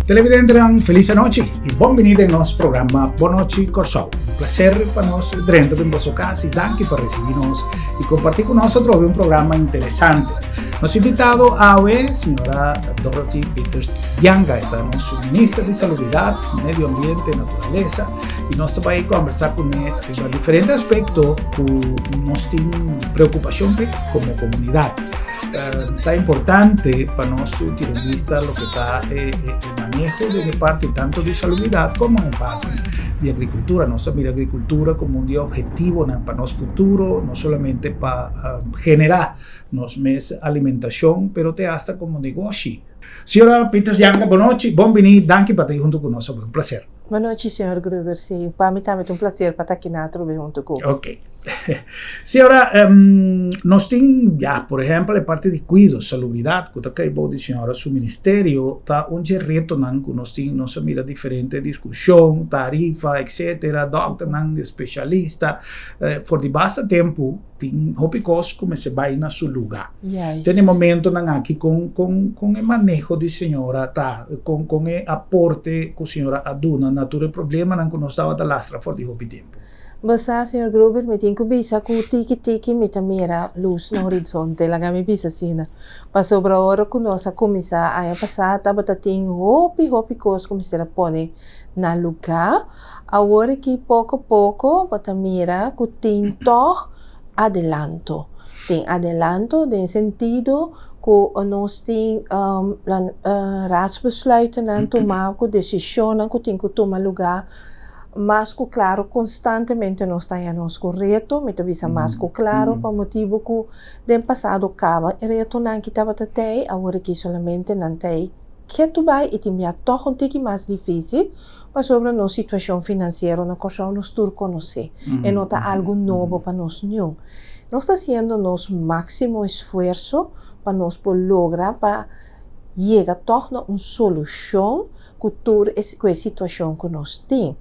Televidentenan, felis anochi i bon bini den nos programa Bon Nochi Kòrsou. Un plaser pa nos drenta den boso kas i danki pa risibí nos i kompartí ku nos atrobe un programa interesante. Nos invitado awe, señora Dorothy Pieters Janga, e ta nos minister di Salubridat, Medio Ambiente i Naturalesa i nos ta bai kombersá kuné riba diferente aspekto ku nos tin preokupashon p'e komo komunidat. Ta importante pa nos tira un bista loke ta e maneho den e parti tanto di salubridat komo en parti di agrikultura. Nos ta mira agrikultura komo un di e ophetivonan pa nos futuro, no solamente pa generá nos mes alimentashon, pero te asta komo negoshi. Señora Pieters Janga, bonochi, bon bini, danki pa ta huntu ku nos awe, un plaser. Bonochi, señor Gruber, si, pa mi tambe ta un plaser pa ta aki na atrobe huntu ku bo. Ok. Señora, nos tin ya, por ehempel, e parti di kuido, salubridat, ku ta kai bou di señora su ministerio, ta un dje retonan ku nos tin, nos a mira diferente diskushon, tarifa, etcetera, dòkternan, spesialista, for di basta tempu tin hopi kos ku mester bai na su lugá. Juist. Den e momentonan aki kon kon kon e maneho di señora ta, kon kon e aporte ku señora a duna na tur e problemanan ku nos tabata lastra for di hopi tempu? Bo sa, señor Gruber, mi tin ku bisa ku tiki tiki mi ta mira lus na horizonte, laga mi bisa asina. Pasobra ora ku nos a kuminsá aña pasá tabata tin hopi hopi kos ku mester a pone na lugá. Awor aki poko poko bo ta mira ku tin tòg adelanto. Tin adelanto den sentido ku nos tin raadsbesluitennan tumá ku desishonnan ku tin ku tuma lugá mas ku klaro konstantemente nos ta haña nos ku reto, mi ta bisa mas ku klaro pa motibu ku den pasado kaba e retonan ki tabata tei awor aki solamente nan tei ketu bai i tin bia tòg un tiki mas difísil. Pasobra nos situashon finansiero na Kòrsou nos tur konosé. E no ta algu nobo pa nos niun. Nos ta hasiendo nos máksimo esfuerso pa nos por logra pa yega tòg na un solushon ku tur e ku e situashon ku nos tin.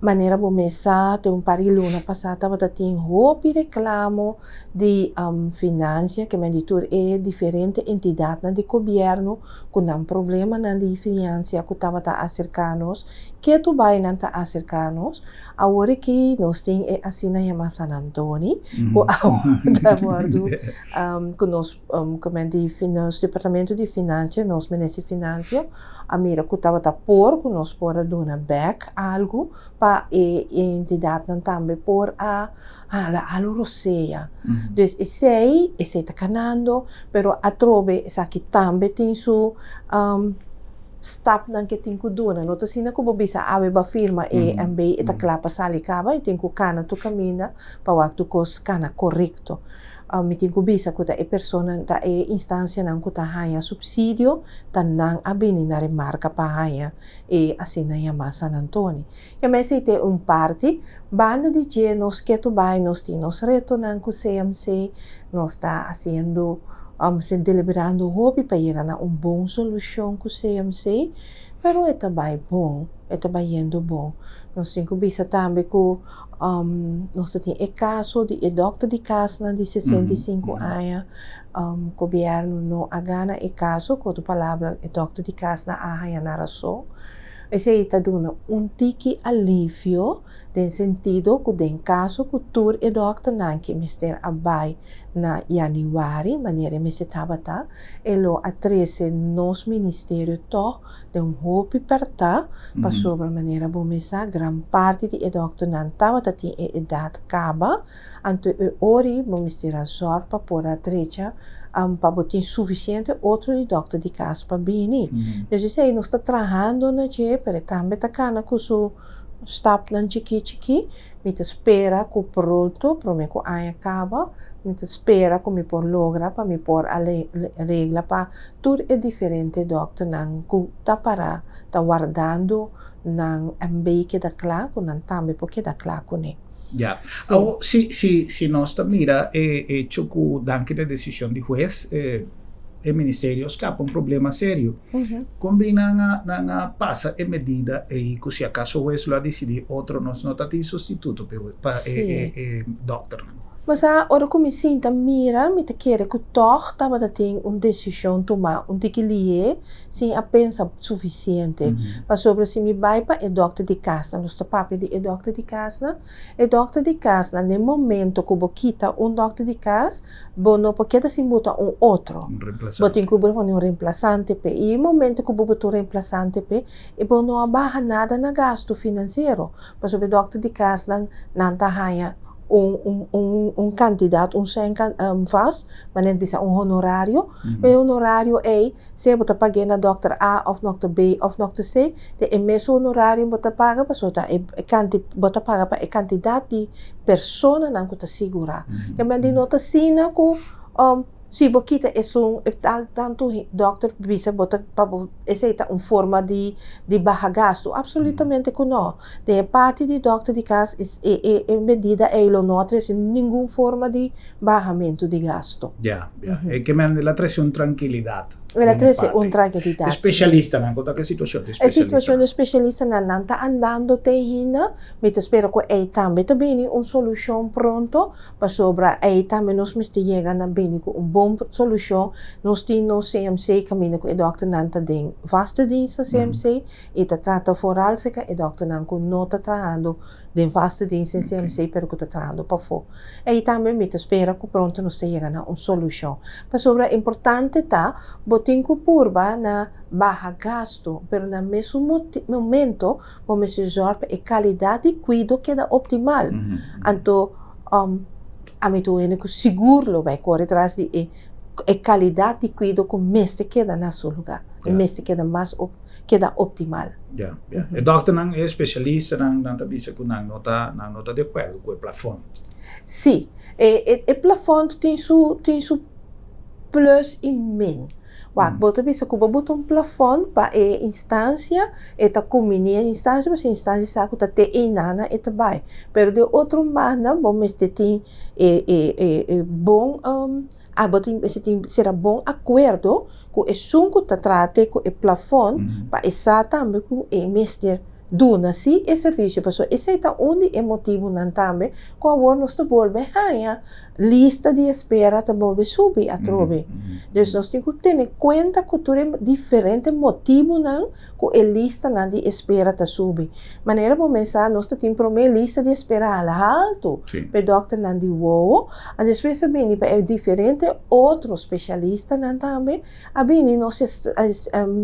Manera bo mes sa te un par di luna pasá tabata tin hopi reklamo di finansia, ke men di tur e diferente entidatnan di gobièrnu ku nan problemanan di finansia ku tabata aserká nos, ketu bai nan ta aserká nos. Awor aki nos tin e asina yamá San Antoni, ku awor ta wòrdu ku nos komo di nos departamento di finansia, nos minister di finansia a mira ku tabata por ku nos por a duna bèk algu pa e entidatnan tambe por a hala alo rosea. Dus esei, esei ta kanando, pero atrobe esaki tambe tin su stapnan ke tin ku duna. No ta asina ku bo bisa awe bo a firma e MB e ta kla pa sali kaba, e tin ku kana tur kaminda pa wak tur kos kana korekto. Mi tin ku bisa ku ta e persona, ta e instansianan ku ta haña supsidio ta nan a bini na remarka pa haña e asina yamá San Antoni. E mester te un parti, banda di dje nos ketu bai nos tin nos retonan ku CMC, nos ta hasiendo deliberando hopi pa yega na un bon solushon ku CMC, pero e ta bai bon, e ta bayendo bon. Nos tin ku bisa tambe ku nos ta tin e kaso di e dòkter di kasnan di 65 aña, gobièrnu no a gana e kaso, ku otro palabra e dòkter di kasnan a haña nan rason. Esei ta duna un tiki alivio den sentido ku den kaso ku tur e dòkternan ke mester a bai na yanüari manera e mester tabata, e lo a trese nos ministerio tòg den un hopi pèrtá pasobra manera bo mes sa gran parti di e dòkternan tabata tin e edat kaba. Anto e ori bo mester a zòrg pa por a drecha pa bo tin sufisiente otro di dòkter di kas pa bini. Dus esei nos ta trahando na dje pero e tambe ta kana ku su stapnan chikí chikí. Mi ta spera ku pronto, promé ku aña kaba, mi ta spera ku mi por logra pa mi por a regla pa tur e diferente dòkternan ku ta pará ta wardando nan MB keda kla ku nan tambe por keda kla kuné. Ya. Sí. Awo, si, si, si nos ta mira e hecho ku danki na e desishon di hues, e, e ministerio skapa un problema serio. Kon bin nan a, nan a pasa e medida ei ku si akaso hues lo a disidí otro, nos no ta tin sustituto pa e, pa e, Sí. e, e dòkternan? Mas a ora ku mi sinta mira, mi ta kere ku tòg tabata tin un desishon tumá un tiki lié sin a pensa sufisiente. Pasobra si mi bai pa e dòkter di kasnan, nos ta papia di e dòkter di kasnan, e dòkter di kasnan den momento ku bo kita un dòkter di kas, bo no por keda sin buta un otro. Bo tin ku pone un remplasante p'e. I e momento ku bo buta un remplasante p'e, e bo no a baha nada na gastu finansiero. Pasobra e dòkter di kasnan nan ta haña un kantidat, un sèn vast, manera di bisa un honorario. E honorario ei, sea bo ta pag'é na dòkter A òf dòkter B òf dòkter C, ta e mesun honorario bo ta paga pasobra ta e kanti bo ta paga pa e kantidat di personanan ku ta sigurá. Kementi no ta asina ku Si bo kita esun e tal tantu dokter bisa bo ta pa bo esei ta un forma di di baha gastu absolutamente ku no den e parti di dokter di kas e e e medida ei lo no a trese ningun forma di bahamentu di gastu. Ya ya e ke men el a trese un trankilidat El a trese un trankilidat. E spesialistanan ku ta ke situashon di spesialistanan? E situashon di spesialistanan nan ta andando te hinda mi ta spera ku ei tambe ta bini un solushon pronto Pasobra ei tambe nos mester yega na bini ku un bon solushon. Nos tin nos CMC kaminda ku e dòkternan ta den vaste dienst na CMC i ta trata foral serka e dòkternan ku no ta trahando den vaste dienst den CMC pero ku ta trahando pafó. Ei tambe mi ta spera ku pronto nos ta yega na un solushon. Pasobra importante ta bo tin ku purba na baha gastu pero na mesun momento bo mester zòrg pa e kalidat di kuido keda optimal. Anto ami ta un hende ku sigur lo bai kore tras di e e kalidat di kuido ku mester keda na su lugá, e mester keda mas keda optimal. Ya, ya. E dòkternan, e spesialistanan, nan ta bisa ku nan no ta nan no ta di akuerdo ku e plafònt. Sí, e e plafònt tin su tin su plus i min. Wak, bo ta bisa ku bo buta un plafòn pa e instansia, e ta kumbiní e instansia pasobra e instansia sa ku ta te einana e ta bai. Pero di otro banda bo mester tin e e e e bon bo tin mester tin sera bon akuerdo ku esun ku ta traha te ku e plafòn pa e sa tambe ku e mester duna si e servisio pasobra esei ta un di e motibunan tambe ku awor nos ta bolbe haña lista di espera ta bolbe subi atrobe. Dus nos tin ku tene kuenta ku tur e diferente motibunan ku e listanan di espera ta subi. Manera bo mes sa nos ta tin promé lista di espera hala haltu pa e dòkternan di wowo, a despues a bini pa e diferente otro spesialistanan tambe. A bini nos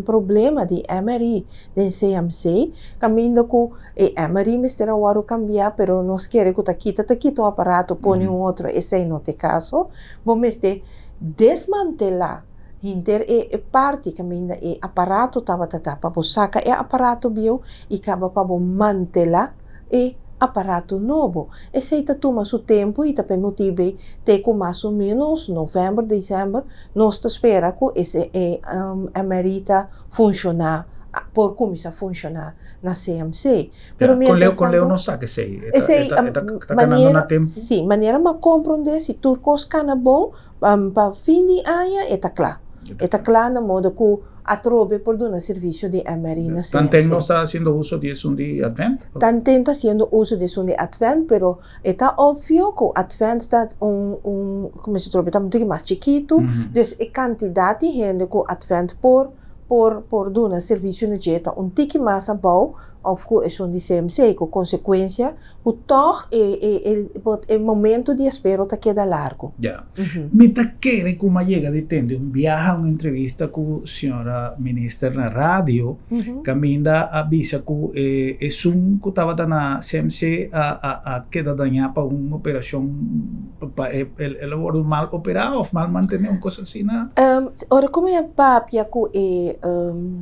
problema di MRI den CMC, kaminda ku e MRI mester a wòrdu kambiá, pero nos kere ku ta kita ta kita un aparato pone un otro, esei no ta e kaso. Bo mester desmantelá henter e parti kaminda e aparato tabata ta pa bo saka e aparato bieu i kaba pa bo mantelá e aparato nobo. Esei ta tuma su tempu i ta pa e motibu ei te ku mas o ménos novèmber, desèmber Nos ta spera ku ese e MRI ta funshoná, por kuminsá funshoná na CMC. Pero mientras tanto. Kon leu nos sa ku esei e ta kanando na tempu? Sí, manera mi a komprondé si tur kos kana bon, pa fin di aña e ta kla. E ta kla na modo ku atrobe por duna servisio di MRI na CMC. Tanten nos ta hasiendo uso di esun di Advent? Tanten ta hasiendo uso di esun di Advent, pero E ta obvio ku Advent ta un un como se trobe ta un tiki mas chikitu, dus e kantidat di hende ku Advent por por por duna servisio na dje ta un tiki mas abou òf ku esun di CMC, ku konsekuensia ku tòg e e e e momento di espero ta keda largu. Ya. Mi ta kere ku mi a yega di tende un biaha un entrevista ku señora minister na radio kaminda a bisa ku e esun ku tabata na CMC a a a keda dañá pa un operashon pa e el a wòrdu mal operá òf mal mantené un kos asina. Ora ku mi a papia ku e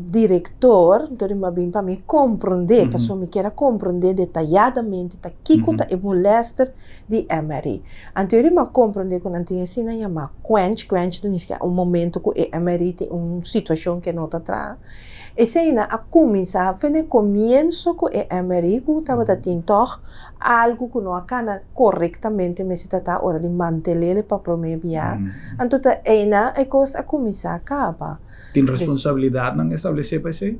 direktor enton mi a bin pa mi komprondé pasobra mi kier a komprondé detayadamente ta kiko ta e molèster di MRI. Anto mi a komprondé ku nan tin asina yamá quench, quench ta nifiká un momento ku e MRI tin un situashon ku e no ta traha. Eseinan a kuminsá for den komienso ku e MRI ku tabata tin tòg algu ku no a kana korektamente mester ta ta ora di mantel'é pa promé bia. Anto ta einan e kos a kuminsá kaba. Tin responsabilidatnan establesé pa esei?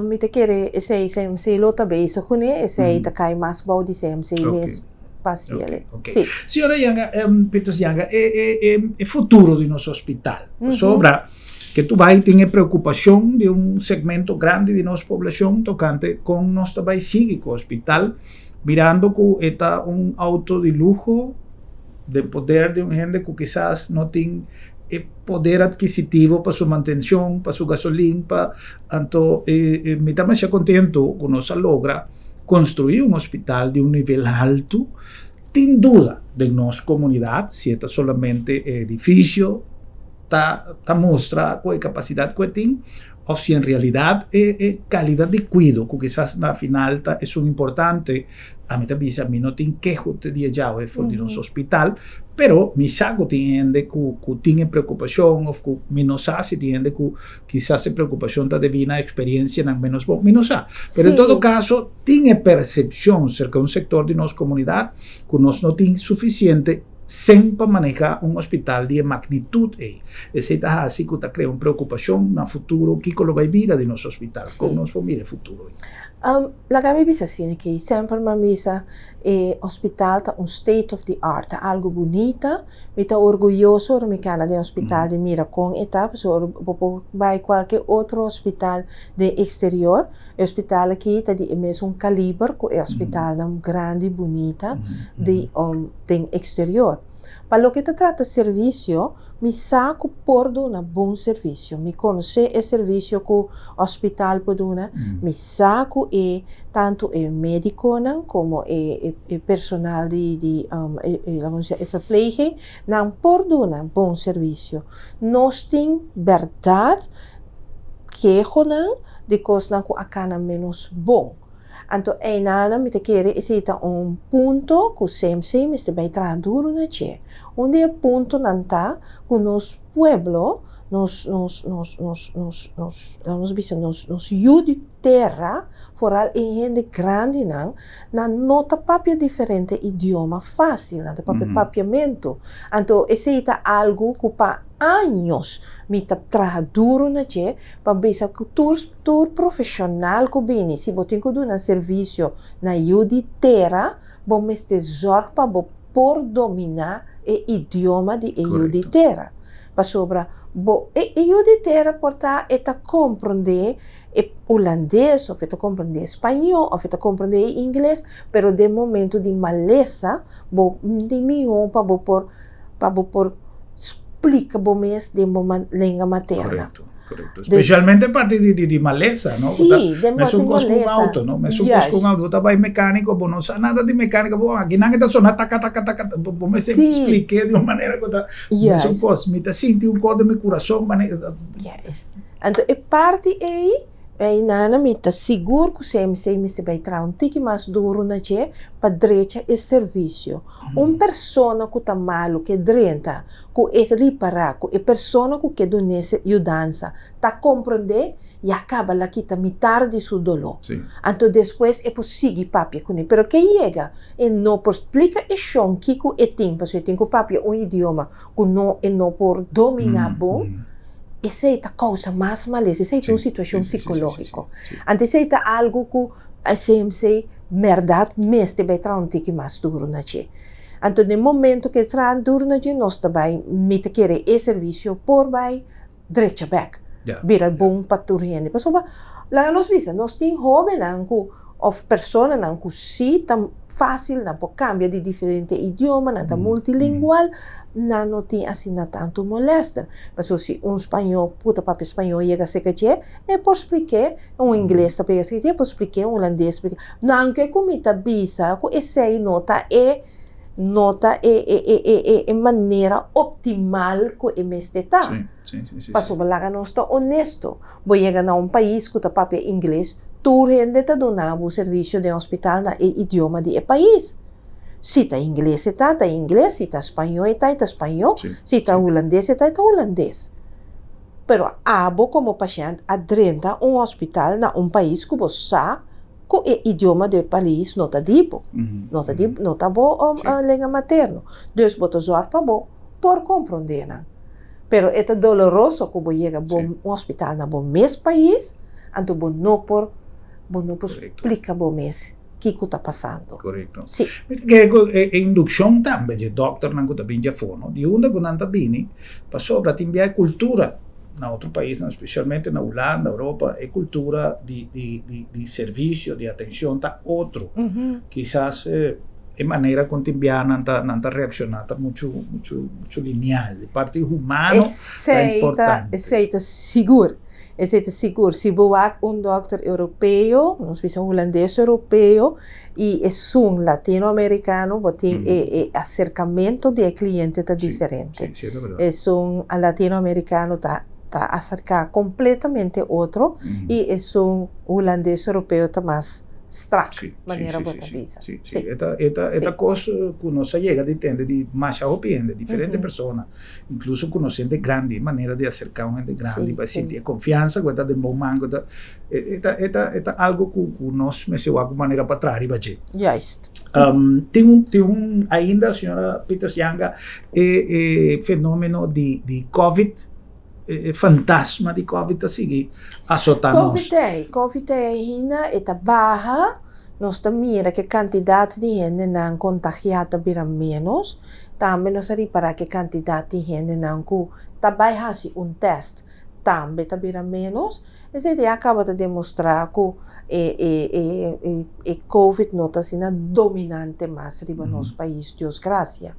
Mi ta kere esei CMC lo ta bezig kuné, esei ta kai mas bou di CMC mes. pa hasié. Ok, ok. Sí. Señora Janga, Petrus Janga, e, e, e, e futuro di nos hospital. Pasobra ke tur bai tin e preokupashon di un segmento grandi di nos poblashon tokante kon nos ta bai sigui ku hospital, mirando ku e ta un outo di luho den poder di un hende ku kisas no tin e poder adquisitivo pa su mantenshon, pa su gasolin, pa anto e mi ta masha kontento ku nos a logra konstruí un hospital di un nivel haltu. Tin duda den nos komunidat si e ta solamente e edifisio ta ta mustra ku e kapasidat ku e tin òf si en realidat e e kalidat di kuido ku kisas na final ta esun importante. Ami ta bisa mi no tin keho te dia djawe for di nos hospital, pero mi sa ku tin hende ku ku tin e preokupashon òf ku mi no sa si tin hende ku kisas e preokupashon ta debí na eksperensianan ménos bon, mi no sa. Pero en todo kaso tin e persepshon serka un sektor di nos komunidat ku nos no tin sufisiente sen pa maneha un hospital di e magnitut ei. Esei ta hasi ku ta krea un preokupashon na futuro kiko lo bai bira di nos hospital, kon nos por mira e futuro ei. Laga mi bisa asina aki, semper mi a bisa e hospital ta un state of the art, ta algu bunita, mi ta orguyoso ora mi kana den hospital di mira kon e ta, pasobra ora bo por bai kualke otro hospital den exterior, e hospital aki ta di e mesun kaliber ku e hospitalnan grandi bunita di den exterior. Pa loke ta trata servisio, mi sa ku por duna bon servisio. Mi konosé e servisio ku hospital por duna, mi sa ku e tantu e médikonan komo e e personal di di e laga nos bisa e verpleging, nan por duna bon servisio. Nos tin bèrdat kehonan di kosnan ku a kana ménos bon. Anto einanan mi ta kere esei ta un punto ku CMC mester bai traha duru na dje. Un di e puntonan ta ku nos pueblo, nos nos nos nos nos nos laga nos bisa nos nos yu di tera, foral e hende grandinan, nan no ta papia diferente idioma fásil, nan ta papia papiamentu. Anto esei ta algu ku pa años mi ta traha duru na dje pa bisa ku tur Tur profeshonal ku bini, si bo tin ku duna servisio na yu di tera, bo mester zòrg pa bo por dominá e idioma di e yu di tera. Pasobra bo e yu di tera por ta e ta komprondé e hulandes òf e ta komprondé spañó òf e ta komprondé e ingles, pero den momento di malesa bo tin mihó pa bo por pa bo por splika bo mes den bo lenga materna. Correcto. Especialmente parti di, di, di malesa, no? Sí, de Mes un parti cos con malesa. auto, no? Mes un cos con Juist. auto. Bo ta bay mecánico, bo no sa nada di mecánica. Bo, aquí nan ta sona taca, taca, taca. Bo, bo mester Sí. explique di un manera cu ta... Mes un Juist. cos. Mi ta sinti un cos den mi curason, mane... Juist. Anto e parti ey, ey nana mi ta sigur cu CMC mester bay traha un tiki mas duro na dje pa drecha e servicio. Un persona cu ta malo ke drenta ku e ripará ku e persona ku ke dun'é yudansa ta komprondé, ya kaba la kita mitar di su doló. Anto despues e por sigui papia kuné. Pero ke yega e no por splika e shon kiko e tin, pasobra e tin ku papia un idioma ku no e no por dominá bon, esei ta kousa mas malesa. Esei ta un situashon sikológiko. Anto esei ta algu ku CMC mèrdat mester bai traha un tiki mas duru na dje. Anto den momento ke traha duru na dje nos ta bai mi ta kere e servisio por bai drecha bek bira bon pa tur hende pasobra laga nos bisa nos tin hobennan ku of personanan ku si ta fasil nan por kambia di diferente idioma nan ta multilingual nan no tin asina tantu molester pasobra si un spañó ku ta papia spañó yega serka dje e por splik'é un ingles ta pega esaki por spliké un hulandes spliké no aunke ku mi ta bisa ku esei no ta e no ta e e e e e e manera optimal ku e mester ta pasobra laga nos ta honesto bo yega na un pais ku ta papia ingles tur hende ta duna bo servisio den hospital na e idioma di e pais si ta ingles e ta ta ingles si ta spañó e ta e ta spañó si ta hulandes e ta e ta hulandes. Pero abo komo pashènt a drenta un hospital na un pais ku bo sa ku e idioma di e pais no ta di bo, no ta di, no ta bo lenga materno. Dus bo ta zòrg pa bo por komprondé nan. Pero e ta doloroso ku bo yega bo un hospital na bo mes pais, anto bo no por, bo no por splika bo mes. kiko ta pasando. Korekto. Sí. Mi ta kere ku e indukshon tambe dje dòkternan ku ta bin djafó, no? Di unda ku nan ta bini, pasobra tin bia e kultura na otro paisnan, spesialmente na Hulanda, Europa, e kultura di di di di servisio, di atenshon ta otro. Kisas e manera kon tin bia nan ta nan ta reakshoná ta muchu muchu muchu lineal. E parti humano ta importante. Esei ta sigur. Esei ta sigur. Si bo wak un dòkter europeo, nos bisa hulandes europeo, i esun latinoamerikano, bo tin e e aserkamento di e kliente ta diferente. Esun latinoamerikano ta ta aserká kompletamente otro i esun hulandes europeo ta mas strak, manera bo ta bisa. Sí, sí. E ta e ta e ta kos ku nos a yega di tende di masha hopi hende, diferente persona. Incluso cu nos hende grandi, e manera di acerca un hende grandi pa e sinti e confiansa cu e ta den bon man, cu e ta, e ta, e ta, e ta algo cu, cu nos mester wak un manera pa traha riba dje. Juist. Tin un, tin un, ainda señora Pieters Janga, e, e fenomeno di, di covid, e, e fantasma di covid ta sigui azota nos. Covid t'ei, covid t'ei ainda, e ta baha, nos ta mira cu e cantidad di hendenan contagia ta bira menos. Tambe nos a ripará ku e kantidat di hendenan ku ta bai hasi un tèst tambe ta bira ménos. Esei ya kaba ta demostrá ku e e e e covid no ta asina dominante mas riba nos pais, Dios grasia.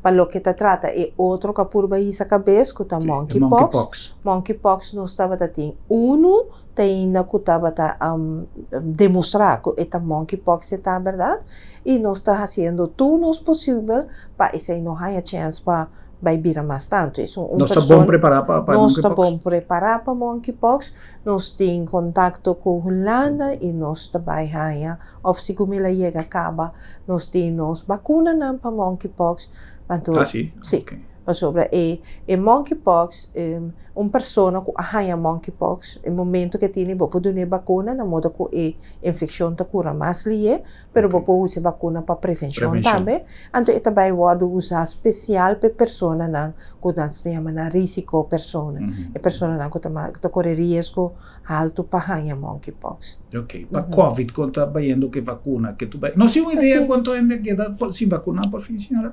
Pa loke ta trata e otro ku a purba hisa kabes ku ta monkeypox, monkeypox nos tabata tin unu te ainda ku tabata demostrá ku e ta monkeypox e ta bèrdat i nos ta hasiendo tur nos posibel pa esei no haña chèns pa bai bira mas tantu. Esun un Nos ta bon prepará pa pa Nos ta monkeypox? bon prepará pa monkeypox, nos tin kontakto ku Hulanda i nos ta bai haña òf si ku mi la yega kaba nos tin nos bakunanan pa monkeypox anto Ah si? si. Oké. Pasobra e e monkeypox un persona ku a haña monkeypox e momento ke tene bo por dun'é bakuna na moda ku e infekshon ta kura mas lié pero bo por usa e bakuna pa prevenshon tambe anto e ta bai wòrdu usá spesial pa e personanan ku nan ta yama nan risiko persona e personanan ku ta ta kore riesgo haltu pa haña monkeypox. Ok, pa covid kon ta bayendo ku e vakuna ke tu bai no sin un idea kuantu hende a keda sin vakuna por fin señora?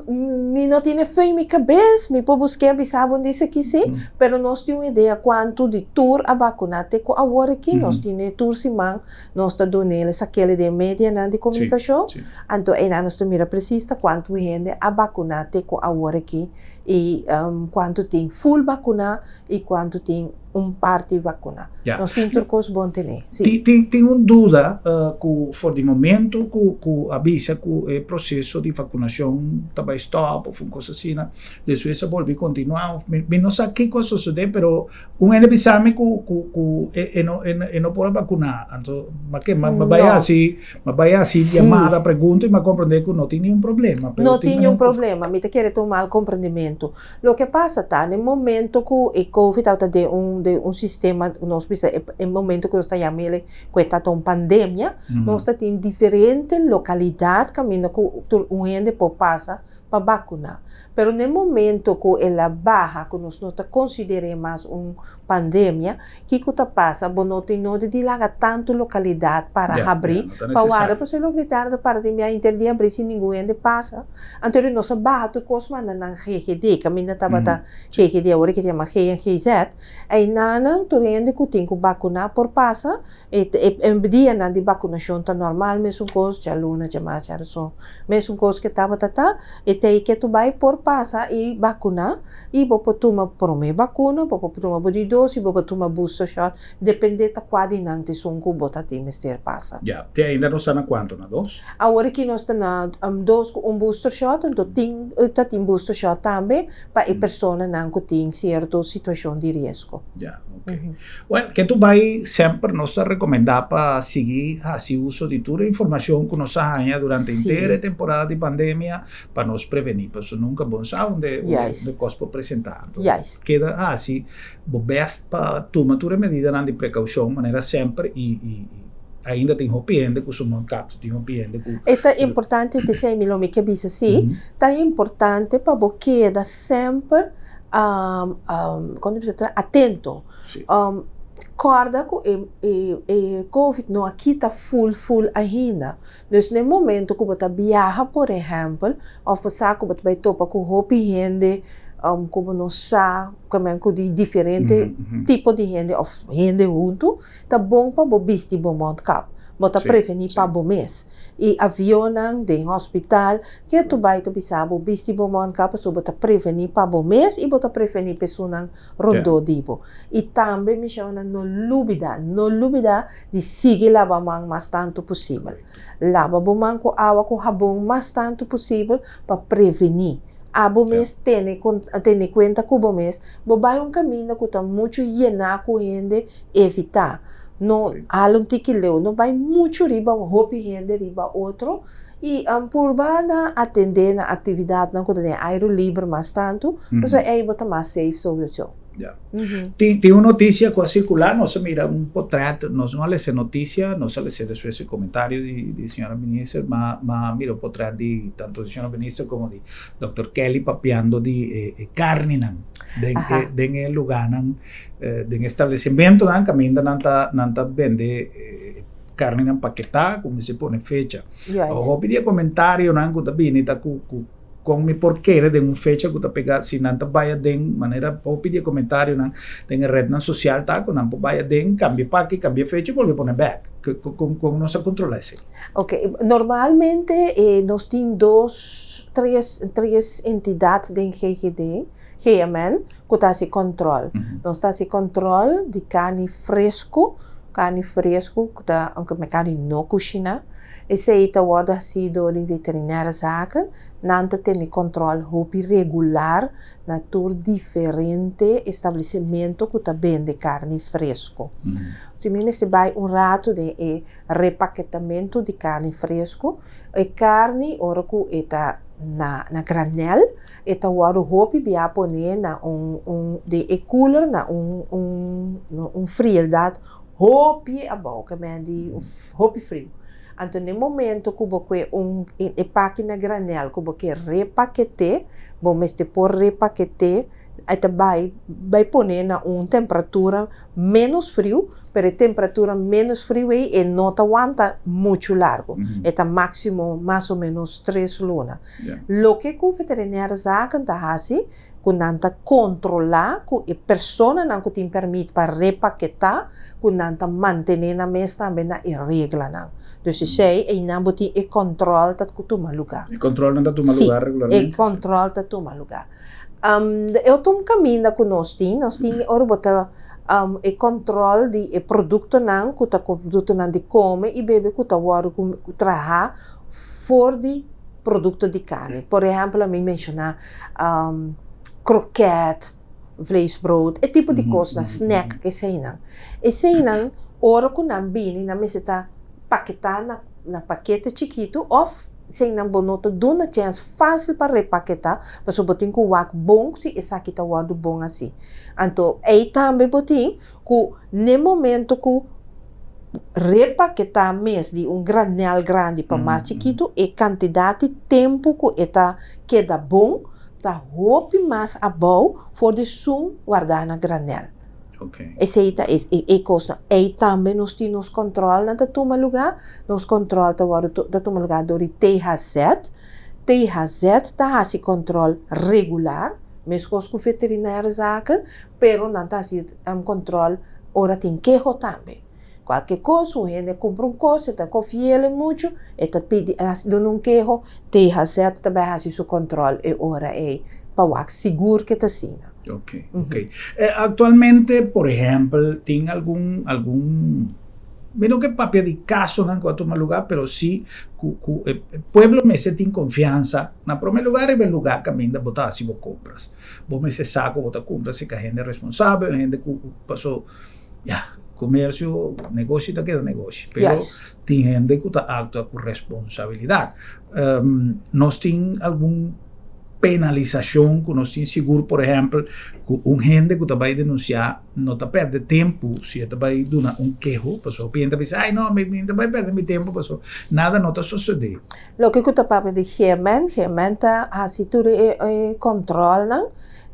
Mi no tin e fe mi kabes, mi por busk'é a bisa bo un disa aki si, pero nos tin un idea kuantu di tur a vakuna te ku awor aki, nos tin e tur siman nos ta dun'el esakele den medianan di komunikashon, anto einan nos ta mira presis ta kuantu hende a vakuna te ku awor aki i kuantu tin ful vakuna i kuantu tin un parti vacuna. Ya. Nos tin tur cos bon tene. Si. Tin, tin, tin un duda cu for di momento cu, cu a bisa cu e proceso di vacunacion ta bay stop of un cos asina, despues a bolbe continua of mi, mi no sa kico a sosode pero un hende bisa mi cu, cu, cu e, e no, e no, e no por a vacuna. Anto, ma ke, ma, ma bay No. haci, ma bay haci Si. yamada, pregunta y m'a comprende cu no tin niun problema, pero No tin tin niun un problema. Mi ta kere ta un mal comprendimento. Loke pasa ta, den momento ku e covid tabata den un den un sistema, nos bisa e e momento ku nos ta yam'el ku e tabata un pandemia, nos ta tin diferente lokalidat kaminda ku tur un hende por pasa pa bakuná. Pero den momento ku el a baha, ku nos no ta konsider'é mas un pandemia, kiko ta pasa? Bo no tin nodi di laga tantu lokalidat para habrí pa warda, pasobra e lokalidat ta para tin bia henter dia habrí sin ningun hende pasa. Anto di nos a baha tur kos manda nan GGD, kaminda tabata GGD, awor ke ta yama GNGZ, einan tur hende ku tin ku bakuná por pasa, e e dianan di bakunashon ta normal mesun kos, djaluna, djamars, djarason, mesun kos ke tabata ta, e tei ke tu bai por pasa i bakuná, i bo por tuma promé bakuna, bo por tuma bo di dos i bo por tuma booster shot, dependé ta kua di nan ta esun ku bo ta tin mester pasa. Ya, te ainda nos ta na kuantu? Na dos? Awor aki nos ta na dos ku un booster shot, anto tin ta tin booster shot tambe pa e personanan ku tin sierto situashon di riesgo. Ya, ok. Well, ke tu bai semper nos ta rekomendá pa sigui hasi uso di tur e informashon ku nos a haña durante henter e temporada di pandemia pa nos prevení, pasobra nunka bon sa unda unda kos por presentá. Anto keda hasi bo bèst pa tuma tur e medidanan di prekoushon manera semper i i ainda tin hopi hende ku su mondkapje, tin hopi hende ku. E ta importante, te esei mi lo mi ke bisa si, ta importante pa bo keda semper kon ta bisa atento. Kòrda ku e e covid no a kita ful ful ainda. Dus na e momento ku bo ta biaha por ehèmpel òf bo sa ku bo ta bai topa ku hopi hende ku bo no sa ku di diferente tipo di hende òf hende huntu, ta bon pa bo bisti bo mondkap. Bo ta prevení pa bo mes. I avionnan, den hospital, ke tu bai ta bisa bo bisti bo mondkap pasobra bo ta prevení pa bo mes i bo ta prevení pa esunnan rondó di bo. I tambe mishonnan no lubida, no lubida di sigui laba man mas tantu posibel. Laba bo man ku awa ku habon mas tantu posibel pa prevení. Abo mes tene tene kuenta ku bo mes, bo bai un kaminda ku ta muchu yená ku hende, evitá. No hala un tiki leu, no bai muchu riba hopi hende riba otro i purba na atendé na aktividatnan ku ta den airu liber mas tantu, pasobra ei bo ta mas safe sowiso. Ya. Tin, tin un noticia cu a circula, nos a mira un potret, nos no a lesa e noticia, nos a lesa despues e comentario di, di señora minister, ma, ma mira un potret di tanto di señora minister como di doctor Kelly papiando di e, e carninan den e, den e lugarnan, den e establecimentonan caminda nan ta, nan ta bende e carninan paketá cu mester pone fecha. Hopi di e comentarionan cu ta bini ta cu, cu Kon mi por kere den un fecha ku ta pega si nan ta bai aden manera hopi di e komentarionan den e rednan sosial ta ku nan por bai aden kambia paki kambia fecha i bolbe pone bek. Kon kon nos a kontrola esei? Ok, normalmente nos tin dos tres tres entidat den GGD, GMN, ku ta hasi kòntròl. Nos ta hasi kòntròl di karni fresku, karni fresku ku ta karni no kushiná. Esei ta wòrdu hasí dor di veterinaire zaken. Nan ta tene kòntròl hopi regular na tur diferente establesimentu ku ta bende karni fresku. Si mi mester bai un ratu den e repaketamentu di karni fresku, e karni ora ku e ta na na granèl e ta wòrdu hopi bia poné na un un den e cooler na un un un frieldat hopi abou ke men di hopi friu. Anto den momento ku bo kue un e paki na granel ku bo ke repaket'é, bo mester por repaket'é, e ta bai bai pone na un temperatura ménos friu, pero e temperatura ménos friu ei e no ta wanta muchu largu, e ta máksimo mas o ménos tres luna. Loke ku Veterinaire Zaken ta hasi, ku nan ta kontrolá ku e personanan ku tin pèrmit pa repaketá, ku nan ta mantené nan mes tambe na e reglanan. Dus esei einan bo tin e kòntròl ta tuma lugá. E kòntròlnan ta tuma lugá regularmente? Sí, e kòntròl ta tuma lugá. E otro kaminda ku nos tin, nos tin ora bo ta e kòntròl di e produktonan ku ta produktonan di kome i bebe ku ta wòrdu trahá for di produkto di karni. Por ehèmpel ami menshoná kroket, vleesbrood, e tipo di kosnan, snack, eseinan. Eseinan ora ku nan bini nan mester ta paketá na na pakete chikitu òf eseinan bo no ta duna chèns fásil pa repaketá pasobra bo tin ku wak bon si esaki ta wòrdu bon hasí. Anto ei tambe bo tin ku n'e momento ku repaketá mes di un granel grandi pa mas chikitu, e kantidat di tempu ku e ta keda bon ta hopi mas abou for di esun wardá na granel. Esei ta e kosnan. Ei tambe nos tin nos kòntròlnan ta tuma lugá. Nos kòntròl ta wòrdu ta tuma lugá dor di THZ. THZ ta hasi kòntròl regular, meskos ku veterinaire zaken, Pero nan ta hasi control ora tin keho tambe. Cualke cos, un hende cumpra un cos, e ta confiele mucho, e ta pidi, hasi duna un keho, THZ ta bay hasi su control e ora ey pa wak sigur ke ta asina. Ok, ok. Actualmente, por ehempel, tin algun, algun. Mi no ke papia di kasonan ku a tuma lugá, pero sí ku ku e pueblo mester tin konfiansa na promé lugá riba e lugá kaminda bo ta hasi bo kompras. Bo mester sa ku bo ta kumpra serka hende responsabel, hende ku paso ya, komersio, negoshi ta keda negoshi, pero tin hende ku ta aktua ku responsabilidat. Nos tin algun penalisashon ku nos tin sigur, por ehèmpel, ku un hende ku ta bai denunsiá no ta pèrdè tempu si e ta bai duna un keho, pasobra hopi hende ta bisa, ai no, mi no ta bai pèrdè mi tempu pasobra nada no ta sosodé. Loke ku ta papia di GMN, GMN ta hasi tur e kòntròlnan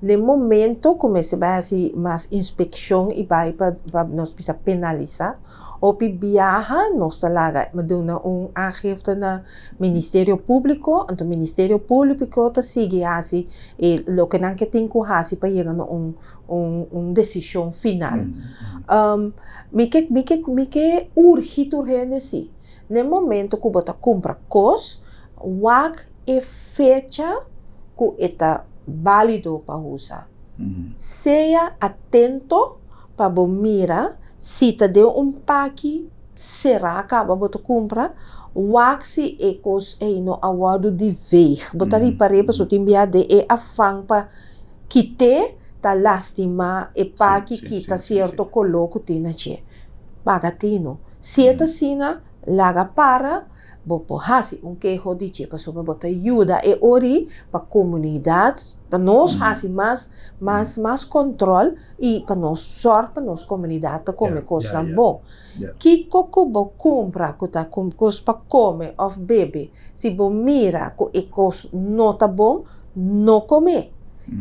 Den momento ku mester bai hasi mas inspekshon i bai pa pa nos bisa penalisá, hopi biaha nos ta laga duna un aangifte na Ministerio Públiko, anto Ministerio Públiko ta sigui hasi e loke nan ke tin ku hasi pa yega na un un un desishon final. Mi ke mi ke mi ke urgi tur hende si, den momento ku bo ta kumpra kos, wak e fecha ku e ta bálido pa usa. Sea atento pa bo mira si ta den un paki será kaba bo ta kumpra, wak si e kos ei no a wòrdu di veeg. Bo ta ripar'é pasobra tin bia den e afan pa kit'é ta lastimá e paki kita sierto koló ku tin na dje. Paga tinu. Si e ta asina, laga para. Bo por hasi un keho di dje pasobra bo ta yuda e ori pa komunidat, pa nos hasi mas mas mas kòntròl i pa nos sòrg pa nos komunidat ta kome kosnan bon. Kiko ku bo kumpra ku ta kos pa kome òf bebe, si bo mira ku e kos no ta bon, no kom'é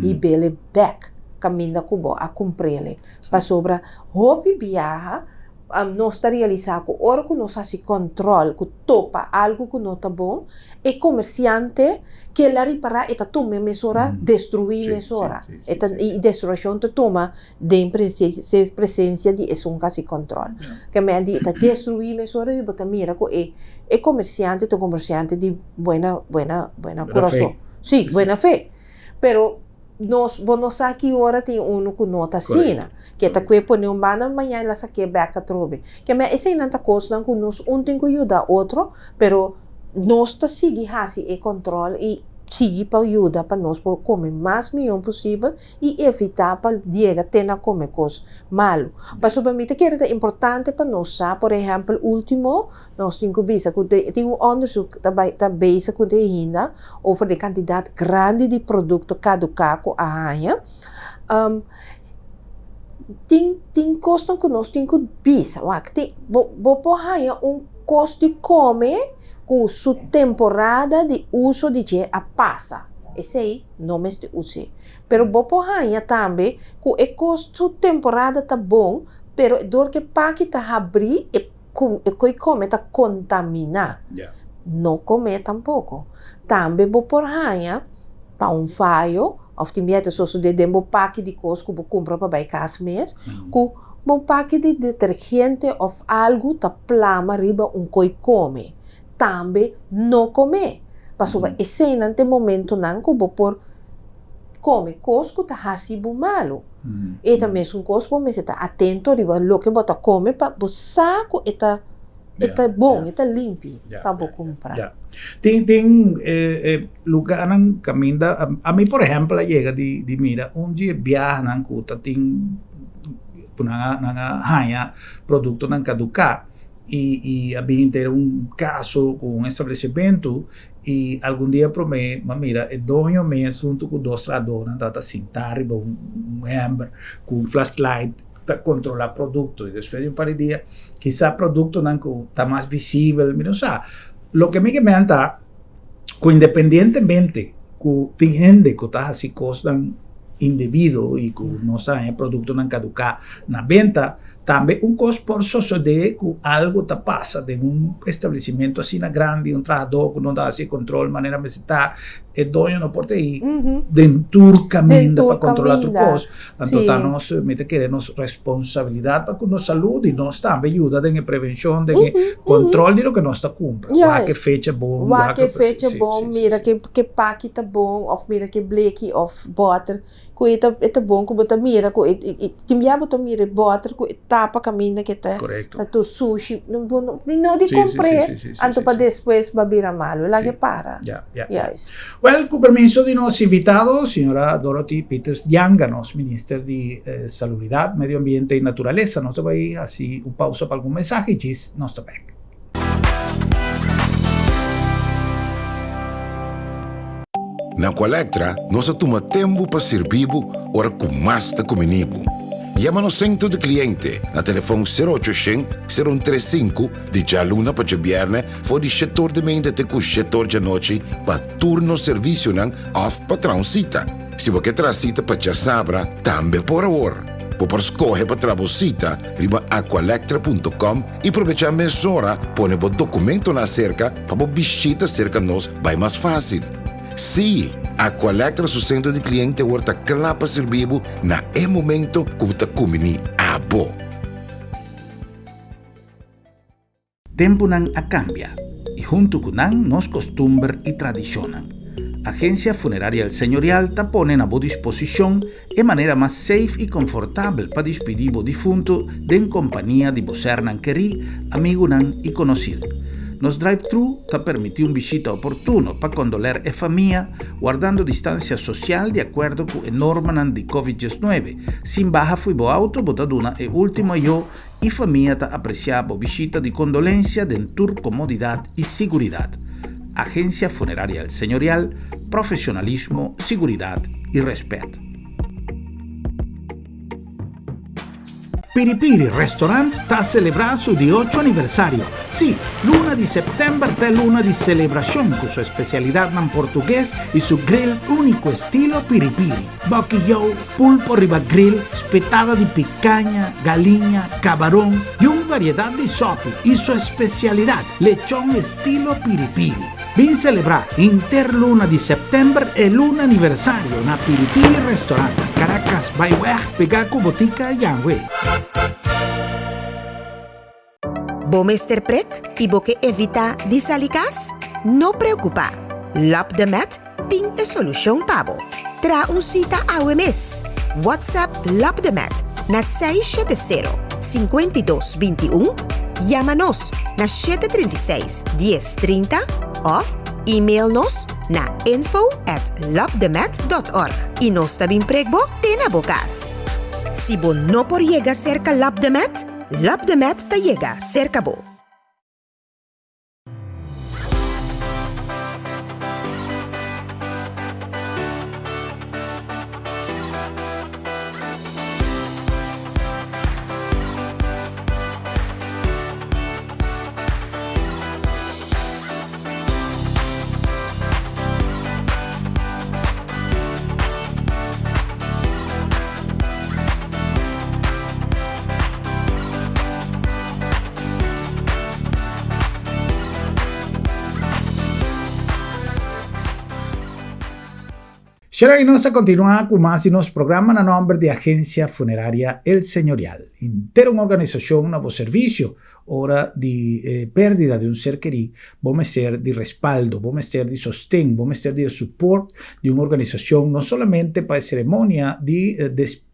i bele bèk kaminda ku bo a kumpr'el. Pasobra hopi biaha Nos ta realisá ku ora ku nos hasi kòntròl, ku topa algu ku no ta bon, e komersiante ke la ripará e ta tuma e mesora, destruí mesora. E ta i destrukshon ta tuma den presensia di esun ku hasi kòntròl. Ke men di e ta destruí mesora i bo ta mira ku e e komersiante ta un komersiante di buena buena buena kurason. Sí, buena fe. Pero nos, bo no sa ki ora tin unu ku no ta asina. Ke ta kue pone un banda, mañana el a sak'é bèk atrobe. Ke men eseinan ta kosnan ku nos un tin ku yuda otro, pero nos ta sigui hasi e kòntròl i sigui pa yuda pa nos por kome mas mihó posibel i evitá pa yega te na kome kos malu. Pasobra mi ta kere ta importante pa nos sa, por ehèmpel, último Nos tin ku bisa ku tin un onderzoek ta bai ta bezig ku te ainda over di kantidat grandi di produkto kaduká ku a haña. Tin tin kosnan ku nos tin ku bisa wak tin bo bo por haña un kos di kome ku su temporada di uso di dje a pasa, esei no mester us'é. Pero bo por haña tambe ku e kos su temporada ta bon pero dor ku e paki ta habrí e Ku e koi kome ta kontaminá. No kom'é tampoko. Tambe bo por haña pa un fayo òf tin bia ta sosodé den bo paki di kos ku bo kumpra pa bai kas mes, ku bo paki di detergente òf algu ta plama riba un koi kome. Tambe no kom'é, pasobra eseinan ta e momentonan ku bo por kome kos ku ta hasi bo malu. E ta mesun kos bo mester ta atento riba loke bo ta kome pa bo sa ku e ta e ta bon, e ta limpi pa bo kumpra. Ya. Tin tin e lugarnan kaminda ami por ehèmpel a yega di di mira un di e biahanan ku ta tin ku nan a nan a haña produktonan kaduká i i a bin henter un kaso ku un establesimentu I algun dia promé m'a mira e doño mes huntu ku dos trahadónan tabata sintá riba un hèmber ku un flashlight ta kontrolá produkto. I despues di un par di dia kisá produktonan ku ta mas visibel, mi no sa. Loke mi ke men ta ku independientemente ku tin hende ku ta hasi kosnan indebido i ku no sa haña produktonan kaduká na benta, Tambe un kos por sosodé ku algu ta pasa den un establesimentu asina grandi, un trahadó ku no ta hasi e kontrol manera mester ta, e doño no por ta ei den tur kaminda pa kontrolá tur kos. Anto ta nos, mi ta kere nos responsabilidat pa ku nos salud i nos tambe yuda den e prevenshon, den e kontrol di loke nos ta kumpra. Wak e fecha bon, wak e fecha bon, mira ke paki ta bon òf mira ke bleki òf bòter. Ku e ta e ta bon ku bo ta mira ku e e tin bia bo ta mira e bòter ku e tapa kaminda ke ta ta tur sushi no bo no ni no di kompr'é anto pa despues bo a bira malu laga e para. Ya ya ya Wèl ku permiso di nos invitado señora Dorothy Pieters Janga nos minister di Salubridat, Medio Ambiente i Naturalesa nos ta bai hasi un pausa pa algun mensahe i djis nos ta bèk. Na Aqualectra nos a tuma tempu pa sirbi bo ora ku mas ta kumini bo. Yama nos Sentro di Kliente na telefon sero ocho shen, sero un tres sinku di djaluna pa djabièrnè for di shetor di meinta te ku shetor djanochi pa tur nos servisionan òf pa traha un sita. Si bo ke traha sita pa djasabra, tambe por awor. Bo por skohe pa traha bo sita riba aqualectra.com i probechá mesora pone bo dokumentonan aserka pa bo bishita serka nos bai mas fásil. Sí, Aqualectra su sentro di kliente awor ta kla pa sirbi bo na e momento ku bo ta kumbiní abo. Tempunan a kambia i huntu ku nan nos kostumber i tradishonnan. Agensia Funeraria El Señorial ta pone na bo disposishon e manera mas safe i konfortabel pa dispidí bo difuntu den kompania di bo sernan kerí, amigunan i konosir. Nos drive-thru ta permití un bishita oportuno pa kondoler e famia, wardando distansia sosial di akuerdo ku e normanan di Covid 19. Sin baha fo'i bo auto bo ta duna e último ayó I famia ta apresiá bo bishita di kondolensia den tur komodidat i siguridat. Agensia Funeraria El Señorial, profesionalismo, siguridat i rèspèt. Piri Piri Restaurant ta selebrá su di ocho aniversario. Sí, luna di sèptèmber ta e luna di selebrashon ku su espesialidatnan portugues i su grill úniko estilo Piri Piri. Bòkiyou, pulpo riba grill, spetada di picaña, galiña, cabaron y un variedad di sopi y su especialidad, lechon estilo piripiri. Bin celebra henter luna di september e luna aniversario na Piripiri Restaurant, Caracas Byweg, pega cu Botica Yanwe. Bo mester prek i bo ke evitá di sali kas? No preokupá! Lab de Med tin e solushon pa bo. Traha un sita awe mes! WhatsApp Lab de Med na 670 52 21, yama nos na 736 10 30 òf email nos na info at labdemed dot org i nos ta bin prek bo te na bo kas. Si bo no por yega serka Lab de Med, Lab de Med ta yega serka bo. Shera y nos ta continua cu mas di nos programa na nomber di Agencia Funeraria El Señorial. Henter un organisacion na bo servicio. Ora di e pérdida di un ser kerí, bo mester di respaldo, bo mester di sosten, bo mester di e support di un organisashon, no solamente pa e seremonia di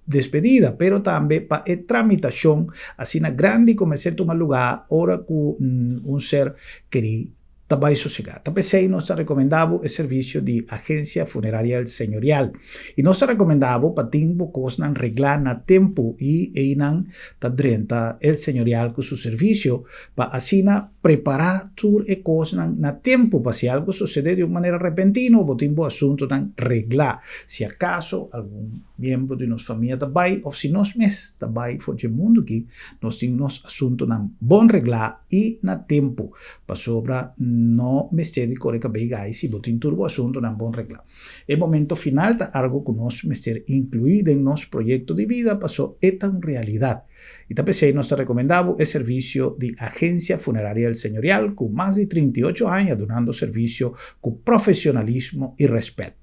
despedida, pero tambe pa e tramitashon asina grandi ku mester tuma lugá ora ku un ser kerí ta bai sosegá. Ta p'esei nos ta rekomendá bo e servisio di Agensia Funeraria El Señorial. I nos ta rekomendá bo pa tin bo kosnan reglá na tempu i einan ta drenta El Señorial ku su servisio pa asina prepará tur e kosnan na tempu pa si algu sosedé di un manera repentino bo tin bo asuntunan reglá. Si akaso algun miembro di nos famia ta bai òf si nos mes ta bai for dje mundu aki nos tin nos asuntunan bon reglá i na tempu. Pasobra no mester di kore kabei gai si bo tin tur bo asuntunan bon reglá. E momento final ta algu ku nos mester inkluí den nos proyekto di bida paso e ta un realidat. I ta p'esei nos ta rekomendá bo e servisio di Agensia Funeraria El Señorial ku mas di 38 aña dunando servisio ku profesionalismo i rèspèt.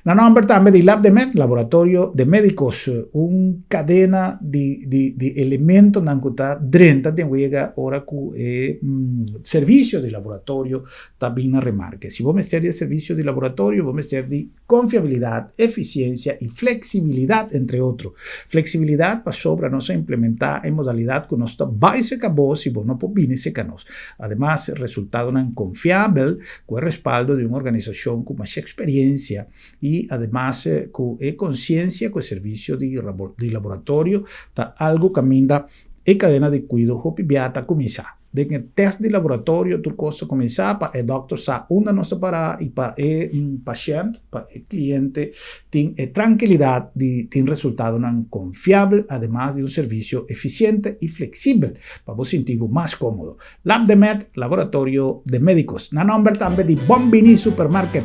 Na nòmber tambe di Labdemed, Laboratorio de Médicos, un kadena di di di elementonan ku ta drenta den wega ora ku e servisio di laboratorio ta bin na remarke. Si bo mester di e servisio di laboratorio, bo mester di konfiabilidat, efisiensia i fleksibilidat, entre otro. Fleksibilidat pasobra nos a implementá e modalidat ku nos ta bai seka bo si bo no por bini seka nos. Ademas, resultadonan konfiabel ku e respaldo di un organisashon ku masha eksperensia i ademas ku e konsiensia ku e servisio di di laboratorio ta algu kaminda e kadena di kuido hopi bia ta kuminsá. Den e test di laboratorio tur kos ta kuminsá pa e dòkter sa unda nos ta pará i pa e pashènt, pa e kliente tin e trankilidat di tin resultadonan konfiabel ademas di un servisio efisiente i fleksibel pa bo sinti bo mas kómodo. Labdemed, Laboratorio de Médicos. Na nòmber tambe di Bon Bini Supermarket,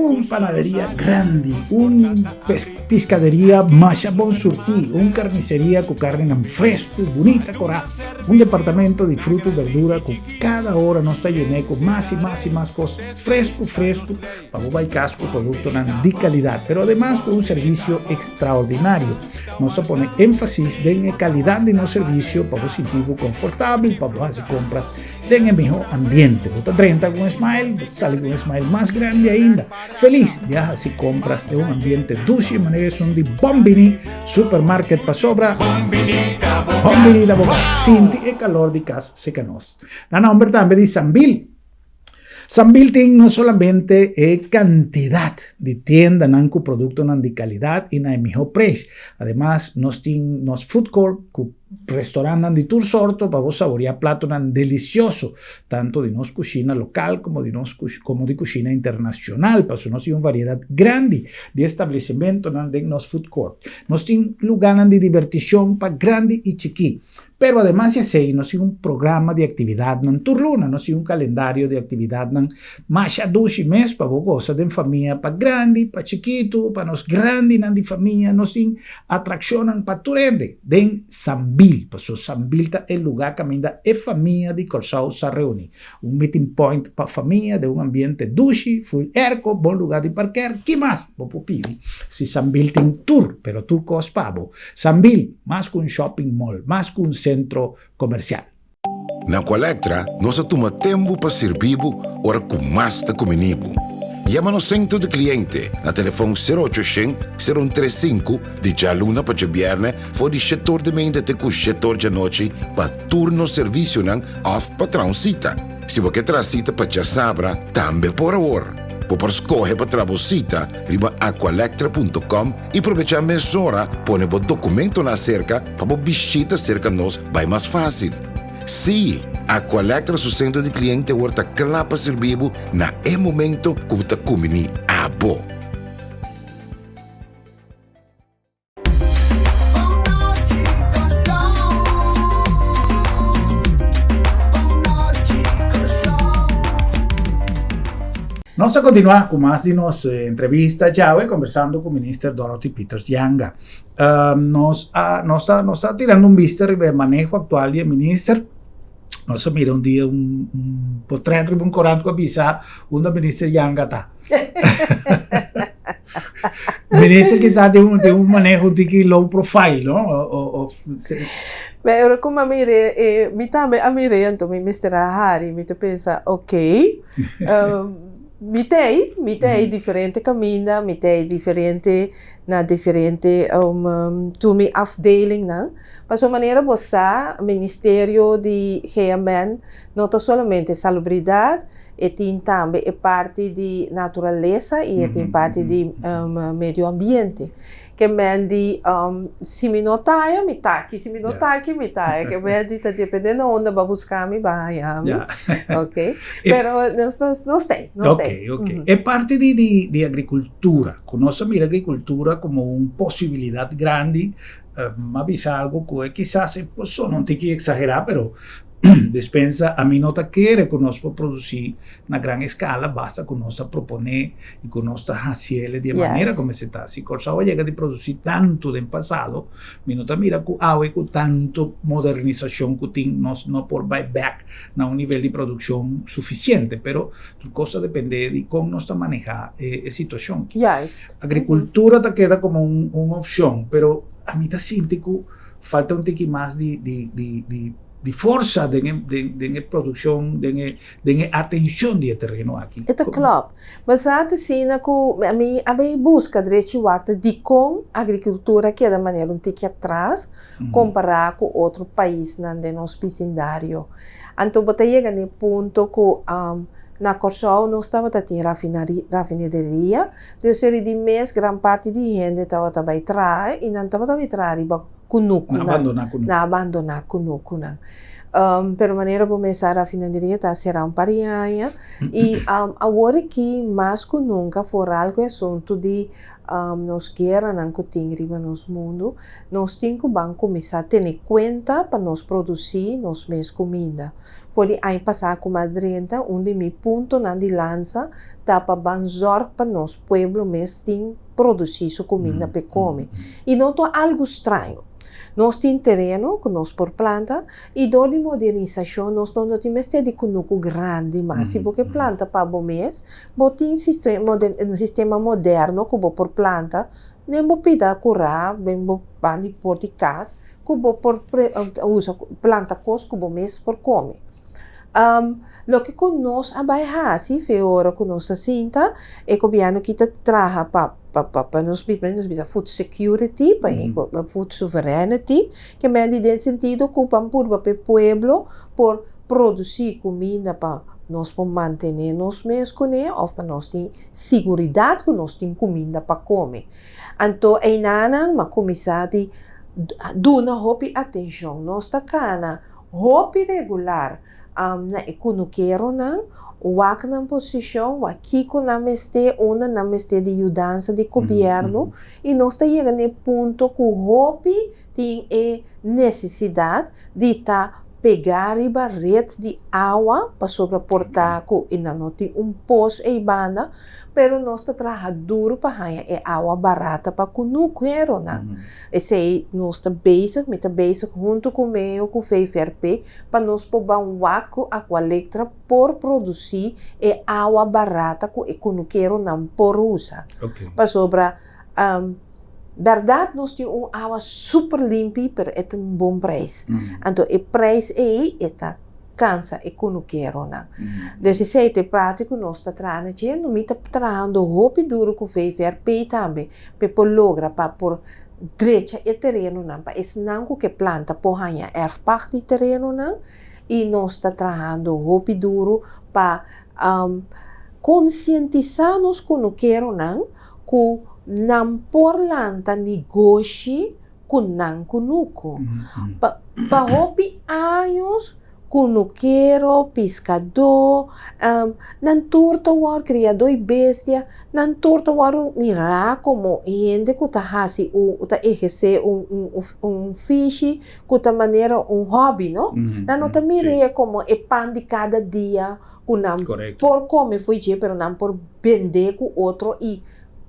un panaderia grandi, un piscaderia masha bon surtí, un carniceria cu carnenan fresco y bunita corá, un departamento di fruta y berdura cu cada ora nos ta yené cu mas y mas y mas cos fresco fresco pa bo bai cas cu productonan di calidad, pero ademas cu un servicio extraordinario. Nos ta pone énfasis den e calidad di nos servicio pa bo sinti bo confortabel, pa bo haci compras Den e mihó ambiente. Bo ta drenta ku un smile, bo ta sali ku un smile mas grandi ainda. Felis di a hasi kompras den un ambiente dushi manera esun di Bon Bini Supermarket pasobra Bon Bini ta bo kas. Sinti e kalor di kas seka nos. Na nomber tambe di Sambil. Sambil tin no solamente e kantidat di tiendanan ku produktonan di kalidat i na e mihó preis. Ademas nos tin nos food court ku Restaurantnan di tur sorto pa bo saboreá platonan delicioso, tanto di nos cushina local como di nos como di cushina internacional, pasobra nos tin un variedad grandi di establecimentonan den nos food court. Nos tin lugánan di diberticion pa grandi y chikí. Pero ademas di esei, nos tin un programa di actividadnan tur luna, nos tin un calendario di actividadnan masha dushi mes pa bo gosa den famia, pa grandi, pa chikitu, pa nos grandinan di famia, nos tin Atrakshonnan pa tur hende den Sambil, pasobra Sambil ta e lugá kaminda e famia di Kòrsou sa reuní. Un meeting point pa famia den un ambiente dushi, full airco, bon lugá di parker, ki mas bo por pidi si Sambil tin tur, pero tur kos pa bo. Sambil, mas ku un shopping mall, mas ku un sentro komersial. Na Aqualectra nos a tuma tempu pa sirbi bo ora ku mas ta kumini bo. Yama nos sentro di kliente na telefon sero ocho shen, sero un tres sinku di djaluna pa djabièrnè for di shetor di meinta te ku shetor djanochi pa tur nos servisionan òf pa traha un sita. Si bo ke traha sita pa djasabra tambe por awor. Bo por skohe pa traha bo sita riba aqualectra punto com i probechá mesora pone bo dokumentonan aserka pa bo bishita serka nos bai mas fásil. Sí, Aqualectra su sentro di kliente awor ta kla pa sirbi bo na e momento ku bo ta kumbiní abo. Nos a kontinuá ku mas di nos entrevista djawe kombersando ku Minister Dorothy Pieters Janga. Nos a nos a nos ta tirando un bista riba e maneho aktual di e minister. Nos a mira un dia un un potret riba un korant ku a bisa unda minister Janga ta. Minister kisas tin un tin un maneho un tiki low profile no o o Pero como a mir'é e mi tambe a mir'é anto mi mester a hari mi ta pensa ok mi ta ei mi ta ei diferente caminda mi ta ei diferente na diferente tur mi afdelingnan pasobra manera bo sa ministerio di GMN no ta solamente salubridad e tin tambe e parti di naturalesa y e tin parti di medio ambiente ke men di si mi no ta aya mi ta aki si mi no ta aki mi ta aya ke men di ta depende na unda bo a buska mi bo a haya mi ok pero nos nos ta ei nos ta ei. Ok ok e parti di di agricultura ku nos a mira agricultura komo un posibilidat grandi mi a bisa algo ku e kisas e por sona un tiki eksagera pero Despensa, ami no ta kere ku nos por produsí na gran eskala, basta ku nos ta proponé i ku nos ta hasiel di e manera ku mester ta. Si Kòrsou a yega di produsí tantu den pasado, mi no ta mira ku awe ku tantu modernisashon ku tin nos no por bai bèk na un nivel di produkshon sufisiente. Pero tur kos ta dependé di kon nos ta manehá e situashon aki. Agrikultura ta keda komo un opshon, pero ami ta sinti ku falta un tiki mas di di di di di forsa den e den den e produccion den e den e atencion di e terreno aki. E ta klopt. Ma sa ta asina ku mi a bay buska drechi wak ta dikon agrikultura keda manera un tiki atras kompará ku otro paisnan den nos bisindario. Anto bo ta yega na e punto ku na Kòrsou nos tabata tin rafinederia, dus eri di mes gran parti di hende tabata bay traha i nan tabata bay traha riba. kunukunan. Nan a bandoná kunuku. Nan a bandoná kunukunan. Pero manera bo mester a rafinaderia ta será un par di aña i awor aki mas ku nunka foral ku e asuntu di nos gueranan ku tin riba nos mundu, nos tin ku ban kuminsá tene kuenta pa nos produsí nos mes kuminda. For di aña pasá ku m'a drenta un di mi puntonan di lansa ta pa ban zòrg pa nos pueblo mes tin produsí su kuminda p'e kome. I no ta algu straño. Nos tin tereno ku nos por planta i dor di modernisashon nos no tin mester di kunuku grandi mas. Si bo ke planta pa bo mes, bo tin sistema moderno ku bo por planta den bo pida kurá, den bo ban di por di kas ku bo por usa planta kos ku bo mes por kome. Loke ku nos a bai hasi fe ora ku nos a sinta, e gobièrnu ki ta traha pa pa nos nos bisa food security, pa food sovereignty, ke men di den sentido ku pa purba pa e pueblo por produsí kuminda pa nos por mantené nos mes kuné òf pa nos tin siguridat ku nos tin kuminda pa kome. Anto einanan a kuminsá di duna hopi atenshon. Nos ta kana Hopi regular na e kunukeronan, wak nan posishon, wak kiko nan mester, unda nan mester di yudansa di gobièrnu i nos ta yega na e punto ku hopi tin e nesesidat di ta pegá riba ret di awa pasobra por ta ku nan no tin un pos eibanda, pero nos ta traha duru pa haña e awa barata pa kunukeronan. Esei nos ta bezig, mi ta bezig huntu ku meo ku VVRP pa nos por ban wak ku Aqualectra por produsí e awa barata ku e kunukeronan por usa. Pasobra bèrdat nos tin un awa super limpi pero e ta un bon preis. Anto e preis ei e ta kansa e kunukeronan. Dus esei ta e parti ku nos ta traha na dje. Mi ta trahando hopi duru ku VVRP tambe. p'e por logra pa por drecha e terenonan pa esnan ku ke planta por haña erfpacht di terenonan i nos ta trahando hopi duru pa konsientisá nos kunukeronan ku nan por lanta negoshi ku nan kunuku. Pa hopi años kunukero, piskadó, nan tur ta wòrdu, kriadó i bestia, nan tur ta wòrdu mirá komo hende ku ta hasi un, ku ta ehersé un fishi ku ta manera un hòbi, no? Nan no ta mir'é komo e pan di kada dia ku nan por kome fo'i dje, pero nan por bend'é ku otro i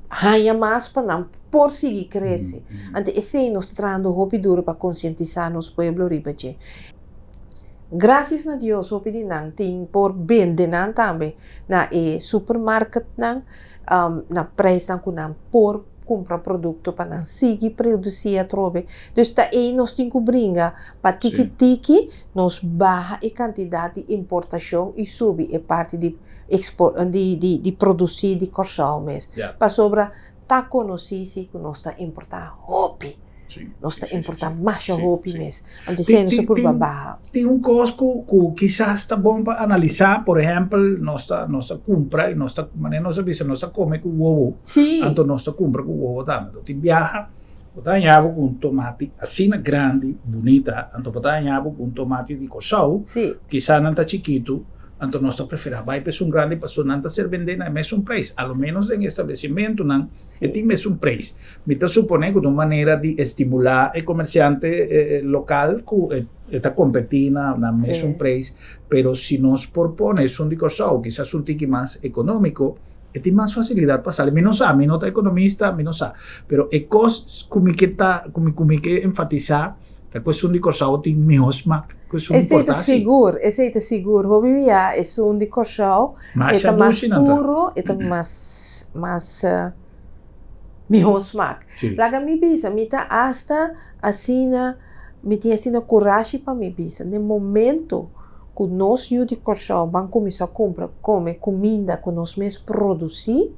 haña mas pa nan por sigui krese. Anto esei nos ta trahando hopi duro pa konsientisá nos pueblo riba dje. Gracias na Dios hopi di nan tin por bende nan tambe na e supermarketnan na prijsnan ku nan por kumpra produkto pa nan sigui produsí atrobe. Dus ta ei nos tin ku bringa pa tiki tiki nos baha e kantidat di importashon i subi e parti di di produsí di Kòrsou mes. Pasobra ta konosí si ku nos ta importá hopi. Nos ta importá masha hopi mes. Anto esei nos ta purba baha. Tin un kos ku ku kisas ta bon pa analisá, por ehèmpel nos ta nos ta kumpra i nos ta manera nos a bisa nos ta kome ku wowo. Anto nos ta kumpra ku wowo tambe. Anto tin biaha bo ta haña bo ku un tomati asina grandi, bunita, anto bo ta haña bo ku un tomati di Kòrsou, kisas nan ta chikitu, anto nos ta preferá bai pa esun grandi pasobra nan ta ser bendé na e mesun preis, a lo ménos den establesimentunan e tin mesun preis. Mi ta suponé ku ta un manera di estimulá e komersiante lokal ku e ta kompetí na mesun preis, pero si nos por pone esun di Kòrsou, kisas un tiki mas ekonómiko, e tin mas fasilidat pa sali. Mi no sa, mi no ta ekonomista, mi no sa, pero e kos ku mi ke ta, ku mi ku mi ke enfatisá ta ku esun di Kòrsou tin mihó smak ku esun Esei ta importá si. sigur, esei ta sigur. Hopi bia esun di Kòrsou e Masha ta mas dushi nan ta. puro, e ta mas mas mihó smak. Sí. Laga mi bisa, mi ta asta asina, mi tin asina kurashi pa mi bisa, den momento ku nos yu di Kòrsou ban kuminsá kumpra, kome kuminda ku nos mes produsí,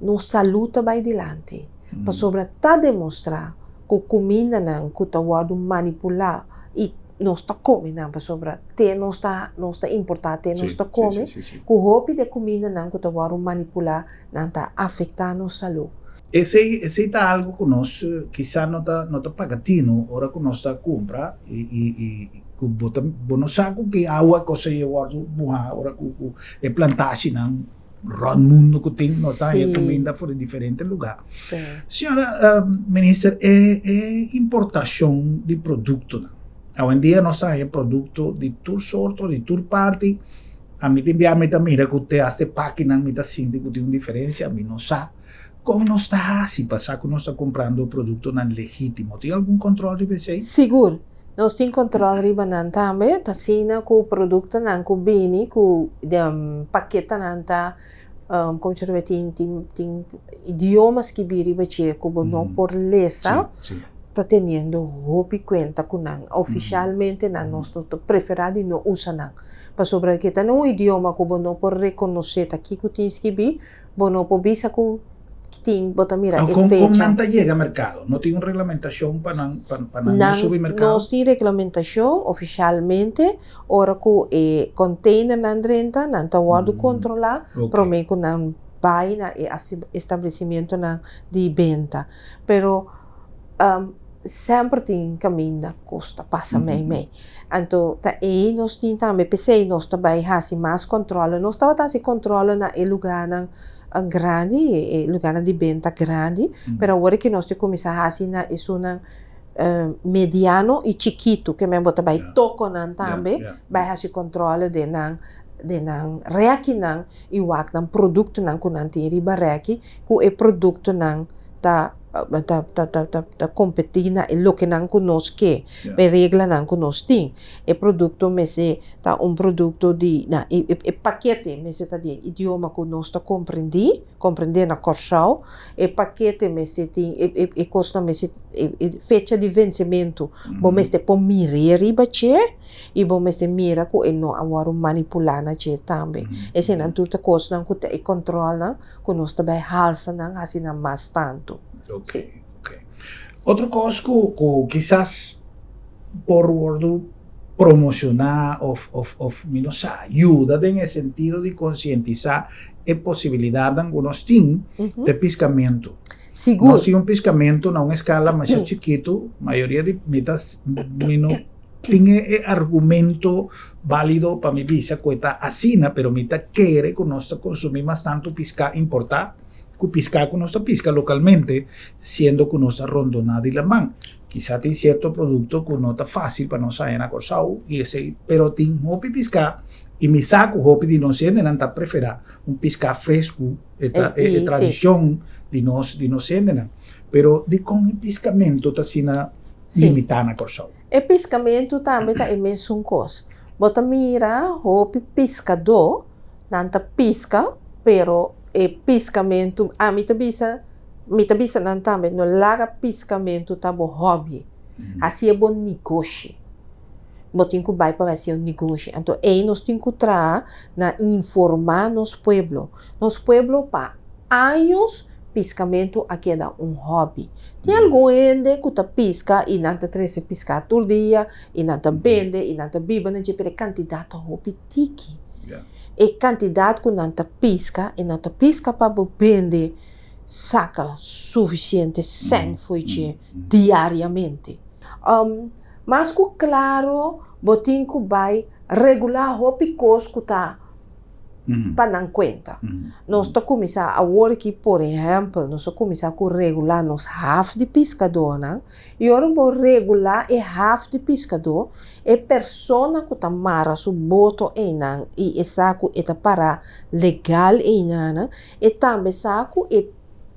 nos salú ta bai dilanti. Pasobra ta demostrá ku kumindanan ku ta wòrdu manipulá i nos ta kome nan pasobra te nos ta nos ta importá, te nos ta kome, ku hopi di e kumindanan ku ta wòrdu manipulá nan ta afektá nos salú. Esei esei ta algo ku nos kisa no ta no ta paga tinu ora ku nos ta kumpra i i i ku bo ta bo no sa ku ki awa e kos ei a wòrdu muhá ora ku ku e plantashinan rònt mundu ku tin no ta haña kuminda for di diferente lugá. Señora Minister e e importashon di produktonan awendia nos ta haña produkto di tur sorto di tur parti ami tin bia mi ta mira ku te hasta e pakinan mi ta sinti ku tin un diferensia mi no sa. Kon nos ta hasi pa sa ku nos ta kumprando produktonan legítimo? Tin algun kòntròl riba esei? Sigur. Nos tin kòntròl riba nan tambe. Ta asina ku produktonan ku bini ku paketanan ta, komo se riba tin tin tin idioma skibí riba dje ku bo no por lesa, ta teniendo hopi kuenta ku nan. Ofishalmente nan nos ta preferá di no usa nan. Pasobra ke ta na un idioma ku bo no por rekonosé ta kiko tin skibí, Bo no por bisa ku tin, bo ta mira e Kon fecha. nan ta yega merkado? No tin un reglamentashon pa nan pa nan no subi merkado? Nos tin reglamentashon ofishalmente ora ku e konteinernan drenta nan ta wòrdu kontrolá promé ku nan bai na e establesimentonan di benta. Pero semper tin kaminda kos ta pasa meimei. Anto ta ei nos tin tambe, p'esei nos ta bai hasi mas kòntròle. Nos tabata hasi kòntròle na e lugánan grandi, e lugánan di benta grandi, pero awor ke nos ta kuminsá hasi na esunnan mediano i chikitu, ke men bo ta bai tokonan tambe, bai hasi kòntròle den nan den nan rèkinan i wak nan produktonan ku nan tin riba rèki, ku e produktonan ta ta kompetí na e lokenan ku nos ke, e reglanan ku nos tin. E produkto mester ta un produkto di, na e e pakete mester ta di e idioma ku nos ta komprendí, komprendé na Kòrsou. E pakete mester tin e e e kosnan mester e fecha di vensementu bo mester por mir'é riba dje i bo mester mira ku e no a wòrdu manipulá na dje tambe. Eseinan tur ta kosnan ku ta e kòntròlnan. ku nos ta bai halsa nan hasi nan mas tantu. Ok, ok. Otro kos ku ku kisas por wòrdu promoshoná òf òf òf mi no sa, yuda den e sentido di konsientisá e posibilidatnan ku nos tin ta e piskamentu. Sigur. Nos tin un piskamentu na un eskala masha chikitu, mayoria di mi ta mi no Tin e argumento bálido pa mi bisa ku e ta asina, pero mi ta kere ku nos ta konsumí mas tantu piská importá ku piská ku nos ta piska lokalmente, siendo ku nos ta rondoná di laman. Kisá tin sierto produkto ku no ta fásil pa nos haña na Kòrsou i esei, pero tin hopi piská i mi sa ku hopi di nos hendenan ta preferá un piská fresku, e ta e tradishon di nos di nos hendenan. Pero dikon e piskamentu ta asina limitá na Kòrsou? E piskamentu tambe ta e mesun kos. Bo ta mira hopi piskadó, nan ta piska, pero e piskamentu, ami ta bisa, mi ta bisa nan tambe, no laga piskamentu ta bo hòbi, hasi e bo negoshi. Bo tin ku bai pa hasi e un negoshi. Anto ei nos tin ku traha na informá nos pueblo. Nos pueblo pa años piskamentu a keda un hòbi. Tin algun hende ku ta piska i nan ta trese piská tur dia i nan ta bende i nan ta biba na dje pero e kantidat ta hopi tiki. E kantidat ku nan ta piska e no ta piska pa bo bende saka sufisiente sèn for dje diariamente. Mas ku klaro bo tin ku bai regulá hopi kos ku ta pa nan kuenta. Nos ta kuminsá awor aki, por ehèmpel, nos a kuminsá ku regulá nos haf di piskadónan, i ora bo regulá e haf di piskadó, e persona ku ta mara su boto einan i e sa ku e ta pará legal einanan, e tambe sa ku e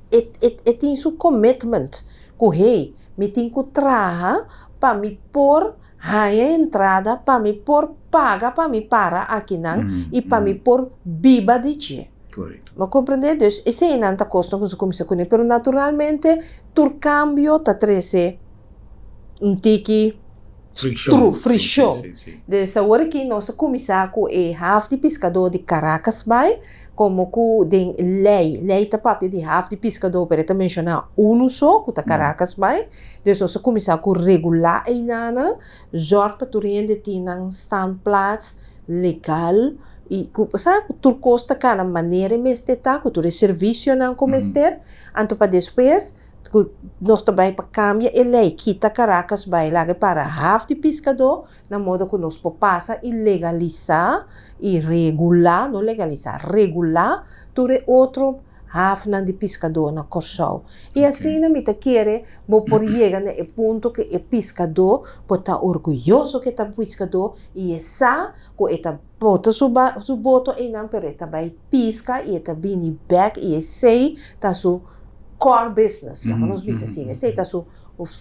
e tin su commitment ku hey, mi tin ku traha pa mi por Haña entrada pa mi por paga pa mi para akinan i pa mi por biba di dje. Bo komprendé? Dus eseinan ta kosnan ku nos a kuminsá kuné. Pero naturalmente tur kambio ta trese un tiki frikshon. Dus awor aki nos a kuminsá ku e haf di piskadó di Caracas bai komo ku den lei, lei ta papia di haf di piskadó pero e ta menshoná unu so ku ta Caracas bai. Dus nos a kuminsá ku regulá einanan, zòrg pa tur hende tin nan standplaats legal. i ku sa ku tur kos ta kana manera e mester ta, ku tur e servisionan ku mester, anto pa despues ku nos ta bai pa kambia e lei, kita Caracas bai laga e para haf di piskadó, na modo ku nos por pasa i legalisá i regulá, no legalisá, regulá tur e otro hafnan di piskadó na Kòrsou. I asina mi ta kere bo por yega na e punto ku e piskadó por ta orguyoso ku e ta piskadó i e sa ku e ta bota su su boto einan pero e ta bai piska i e ta bini bèk i esei ta su core business, laga nos bisa asina, esei ta su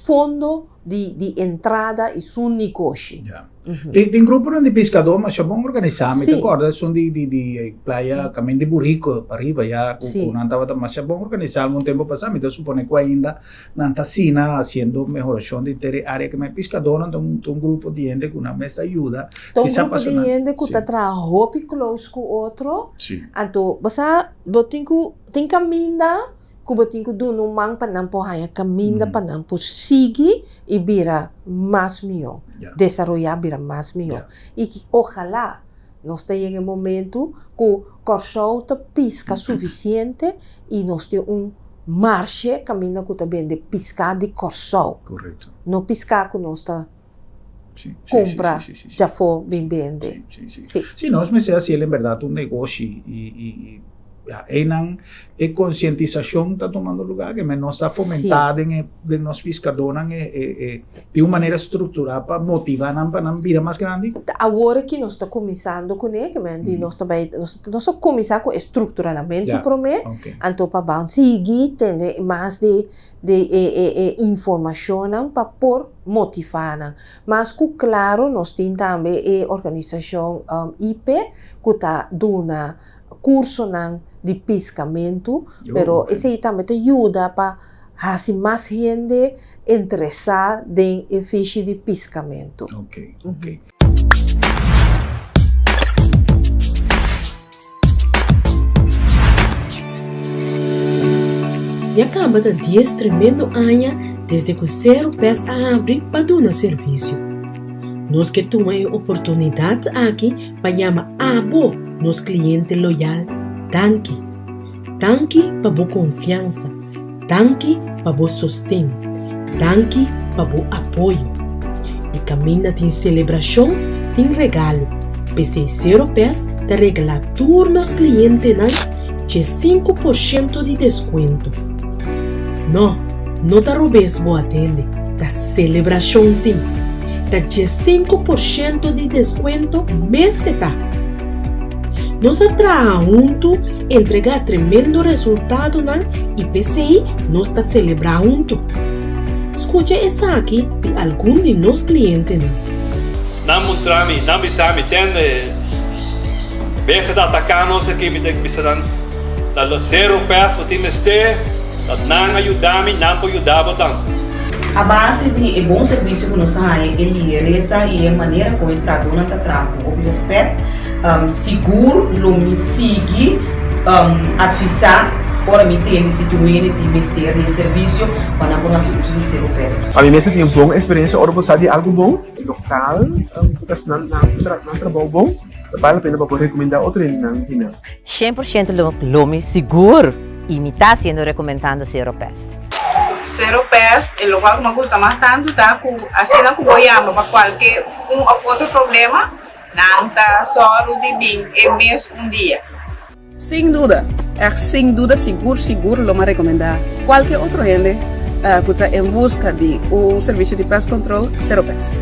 fondo di di entrada i su negoshi. Ya. Tin tin gruponan di piskadó masha bon organisá. Mi ta kòrda esun di di di playa Kamin di Buriko pariba ya ku ku nan tabata masha bon organisá algun tempu pasá. Mi ta supone ku ainda nan ta asina hasiendo mehorashon di ter e área ke. Ma e piskadónan ta un ta un grupo di hende ku nan mes ta yuda. Ta un grupo di hende ku ta traha hopi close ku otro. Anto bo sa bo tin ku tin kaminda ku bo tin ku duna un man pa nan por haña kaminda pa nan por sigui i bira mas mihó, desaroyá bira mas mihó. I ki ojalá nos ta yega e momentu ku Kòrsou ta piska sufisiente i nos tin un marshe kaminda ku ta bende piská di Kòrsou. No piská ku nos ta kumpra djafó bin bende. Sí, nos mester hasiel en bèrdat un negoshi i ya einan e konsientisashon ta tumando lugá ke men nos ta fomentá den e den nos piskadónan e e di un manera strukturá pa motivá nan pa nan bira mas grandi. Awor aki nos ta kuminsando kuné ke men di nos ta bai nos a kuminsá ku e strukturalamentu promé anto pa ban sigui tende mas di di e e e informashonnan pa por motivá nan. Mas ku klaro nos tin tambe e organisashon IP ku ta duna kursonan di piskamentu, pero esei tambe ta yuda pa hasi mas hende interesá den e fishi di piskamentu. Ya kaba ta dies tremendo aña desde ku Seru Pest a habri pa duna servisio. Nos ke tuma e oportunidat aki pa yama abo, nos kliente loyal, danki. Danki pa bo konfiansa. Danki pa bo sosten. Danki pa bo apoyo. E kaminda tin selebrashon, tin regalo. P'esei Sero Pes ta regalá tur nos klientenan 15 por shento di deskuento. No, no ta robes bo a tende, ta selebrashon tin. Ta 15 por shento di deskuento mes e ta. Nos a traha huntu, entregá tremendo resultadonan i p'esei nos ta selebrá huntu. Skucha esaki di algun di nos klientenan. Nan muntra mi, nan bisa mi, Tende, bestia ta ataká nos aki, mi ta bisa nan, Ta lo sero pes bo tin mester, ta nan a yuda mi, nan por yuda bo tambe. A base di e bon servisio ku nos a haña, e liheresa i e manera kon e trahadónan ta traha ku hopi rèspèt, sigur lo mi sigui atvisá ora mi tende si tur hende tin mester di e servisio pa nan por hasi uso di Seropes. Pa mi mester tin un bon eksperensia ora bo sa di algu bon, lokal, ku ta nan nan trabou bon, ta bale la pena pa bo rekomendá otro hendenan di nan. 100% lo mi sigur y mi ta haciendo recomentando Zero Pest. Zero Pest, e lokual ku mi a gusta mas tantu ta ku asina ku bo yama pa kualke un òf otro problema, nan ta sòru di bin e mes un dia. Sin duda, ègt sin duda sigur sigur lo mi a rekomendá kualke otro hende ku ta en buska di un servisio di pest control, Zero Pest.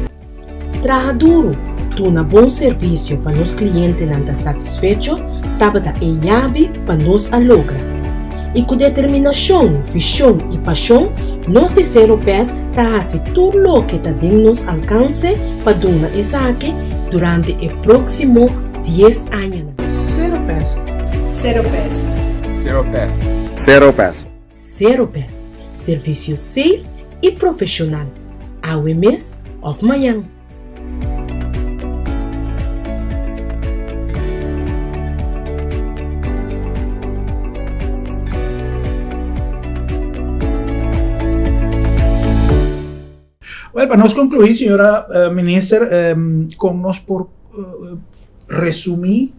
Traha duru, duna bon servisio pa nos klientenan ta satisfecho tabata e yabi pa nos a logra. I ku determinashon, vishon i pashon, nos di Sero Pes ta hasi tur loke ta den nos alkanse pa duna esaki durante e próksimo dies añanan. Sero Pes. Sero Pes. Sero Pes. Sero Pes. Sero Pes, servisio safe i profeshonal, awe mes òf mañan. Wel, pa nos concluí, señora minister, con nos por resumí?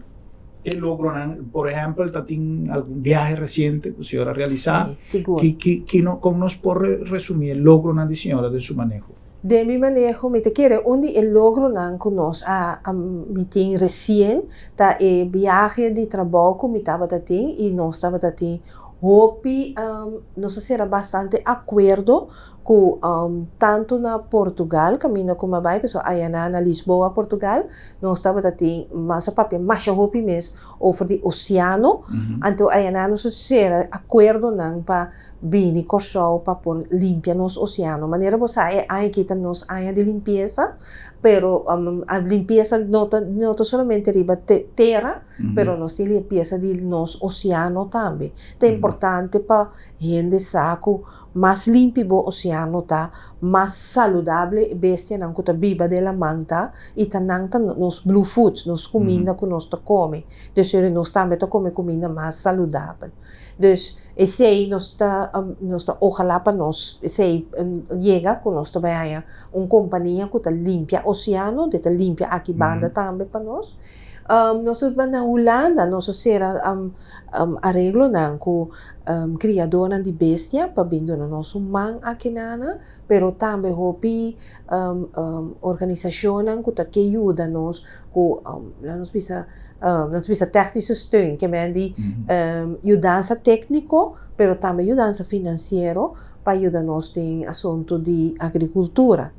E logronan, por ehèmpel, ta tin algun biahe resiente ku señora a realisá? Sí, sigur. Ki, ki, ki no, kon nos por resumí e logronan di señora den su maneho? Den mi maneho mi ta kere un di e logronan ku nos a a mi tin resien ta e biahe di trabou ku mi tabata tin i nos tabata tin hopi nos a sera bastante akuerdo ku tantu na Portugal kaminda ku mi a bai pasobra ayanan na Lisboa Portugal nos tabata tin mas a papia masha hopi mes over di oseano anto ayanan nos a sera akuerdonan pa bini Kòrsou pa por limpia nos oseano manera bo sa e aña aki ta nos aña di limpiesa pero limpiesa no ta no ta solamente riba tera pero nos tin limpiesa di nos oseano tambe ta importante pa hende sa ku Mas limpi bo oseano ta, mas saludable e bestianan ku ta biba den laman ta, i ta nan ta nos blue foods, nos kuminda ku nos ta kome. Dus yori nos tambe ta kome kuminda mas saludabel. Dus esei nos ta nos ta ojalá pa nos esei yega ku nos ta bai haña un kompania ku ta limpia oseano, di ta limpia aki banda tambe pa nos. Nos a bai na Hulanda, nos a sera areglonan ku kriadónan di bestia pa bin duna nos un man akinana, pero tambe hopi organisashonnan ku ta ke yuda nos ku laga nos bisa nos bisa tèknische steun, ke men di yudansa tékniko, pero tambe yudansa finansiero pa yuda nos den asuntu di agrikultura.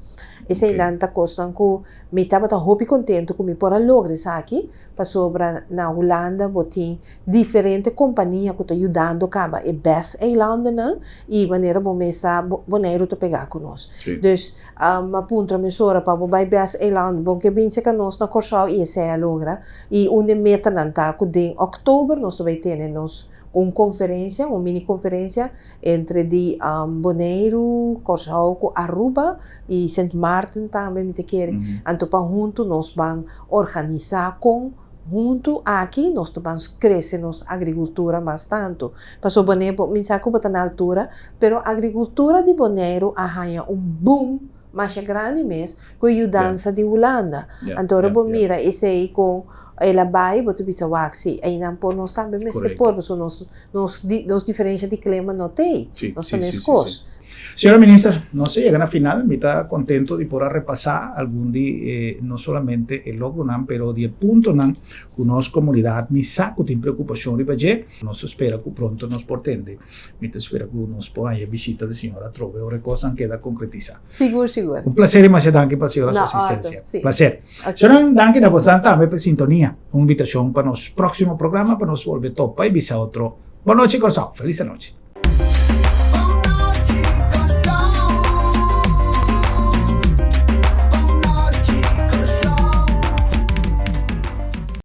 Eseinan ta kosnan ku mi tabata hopi kontentu ku mi por a logra esaki, pasobra na Hulanda bo tin diferente kompania ku ta yudando kaba e bes eilandennan i manera bo mes sa Boneiru ta pegá ku nos. Dus a puntra mesora pa bo bai bes eiland bo ke bin seka nos na Kòrsou i esei a logra i un di e metanan ta ku den òktober nos ta bai tene nos un konferensia un mini konferensia entre di Boneiru, Kòrsou ku Aruba i Sint Maarten tambe mi ta kere anto pa huntu nos ban organisá kon Huntu aki nos ta ban crece nos agricultura mas tanto. Pasobra Boneiru, mi sa cu bo ta na altura, pero agricultura di Boneiru a haña un boom masha grandi mes cu e yudansa di Hulanda. Anto ora bo mira esey con el a bay, bo ta bisa wak si, eynan por nos tambe mester por, pasobra nos nos diferencia di clima no t'ey, nos ta mescos. Señora Minister, nos a yega na final. Mi ta contento di por a repasa algun di e, no solamente e logronan, pero di e puntonan cu nos comunidad mi sa cu tin preocupacion riba dje. Nos ta spera cu pronto nos por tende. Mi ta spera cu nos por haña e bishita di señora atrobe ora e cosnan keda concretisa. Sigur, sigur. Un placer y masha danki pa señora su asistencia. Placer. Señoran, danki na bosan tambe pa e sintonia. Un invitacion pa nos proximo programa pa nos bolbe topa y bisa otro. Bon nochi Corsou. Feliz anochi.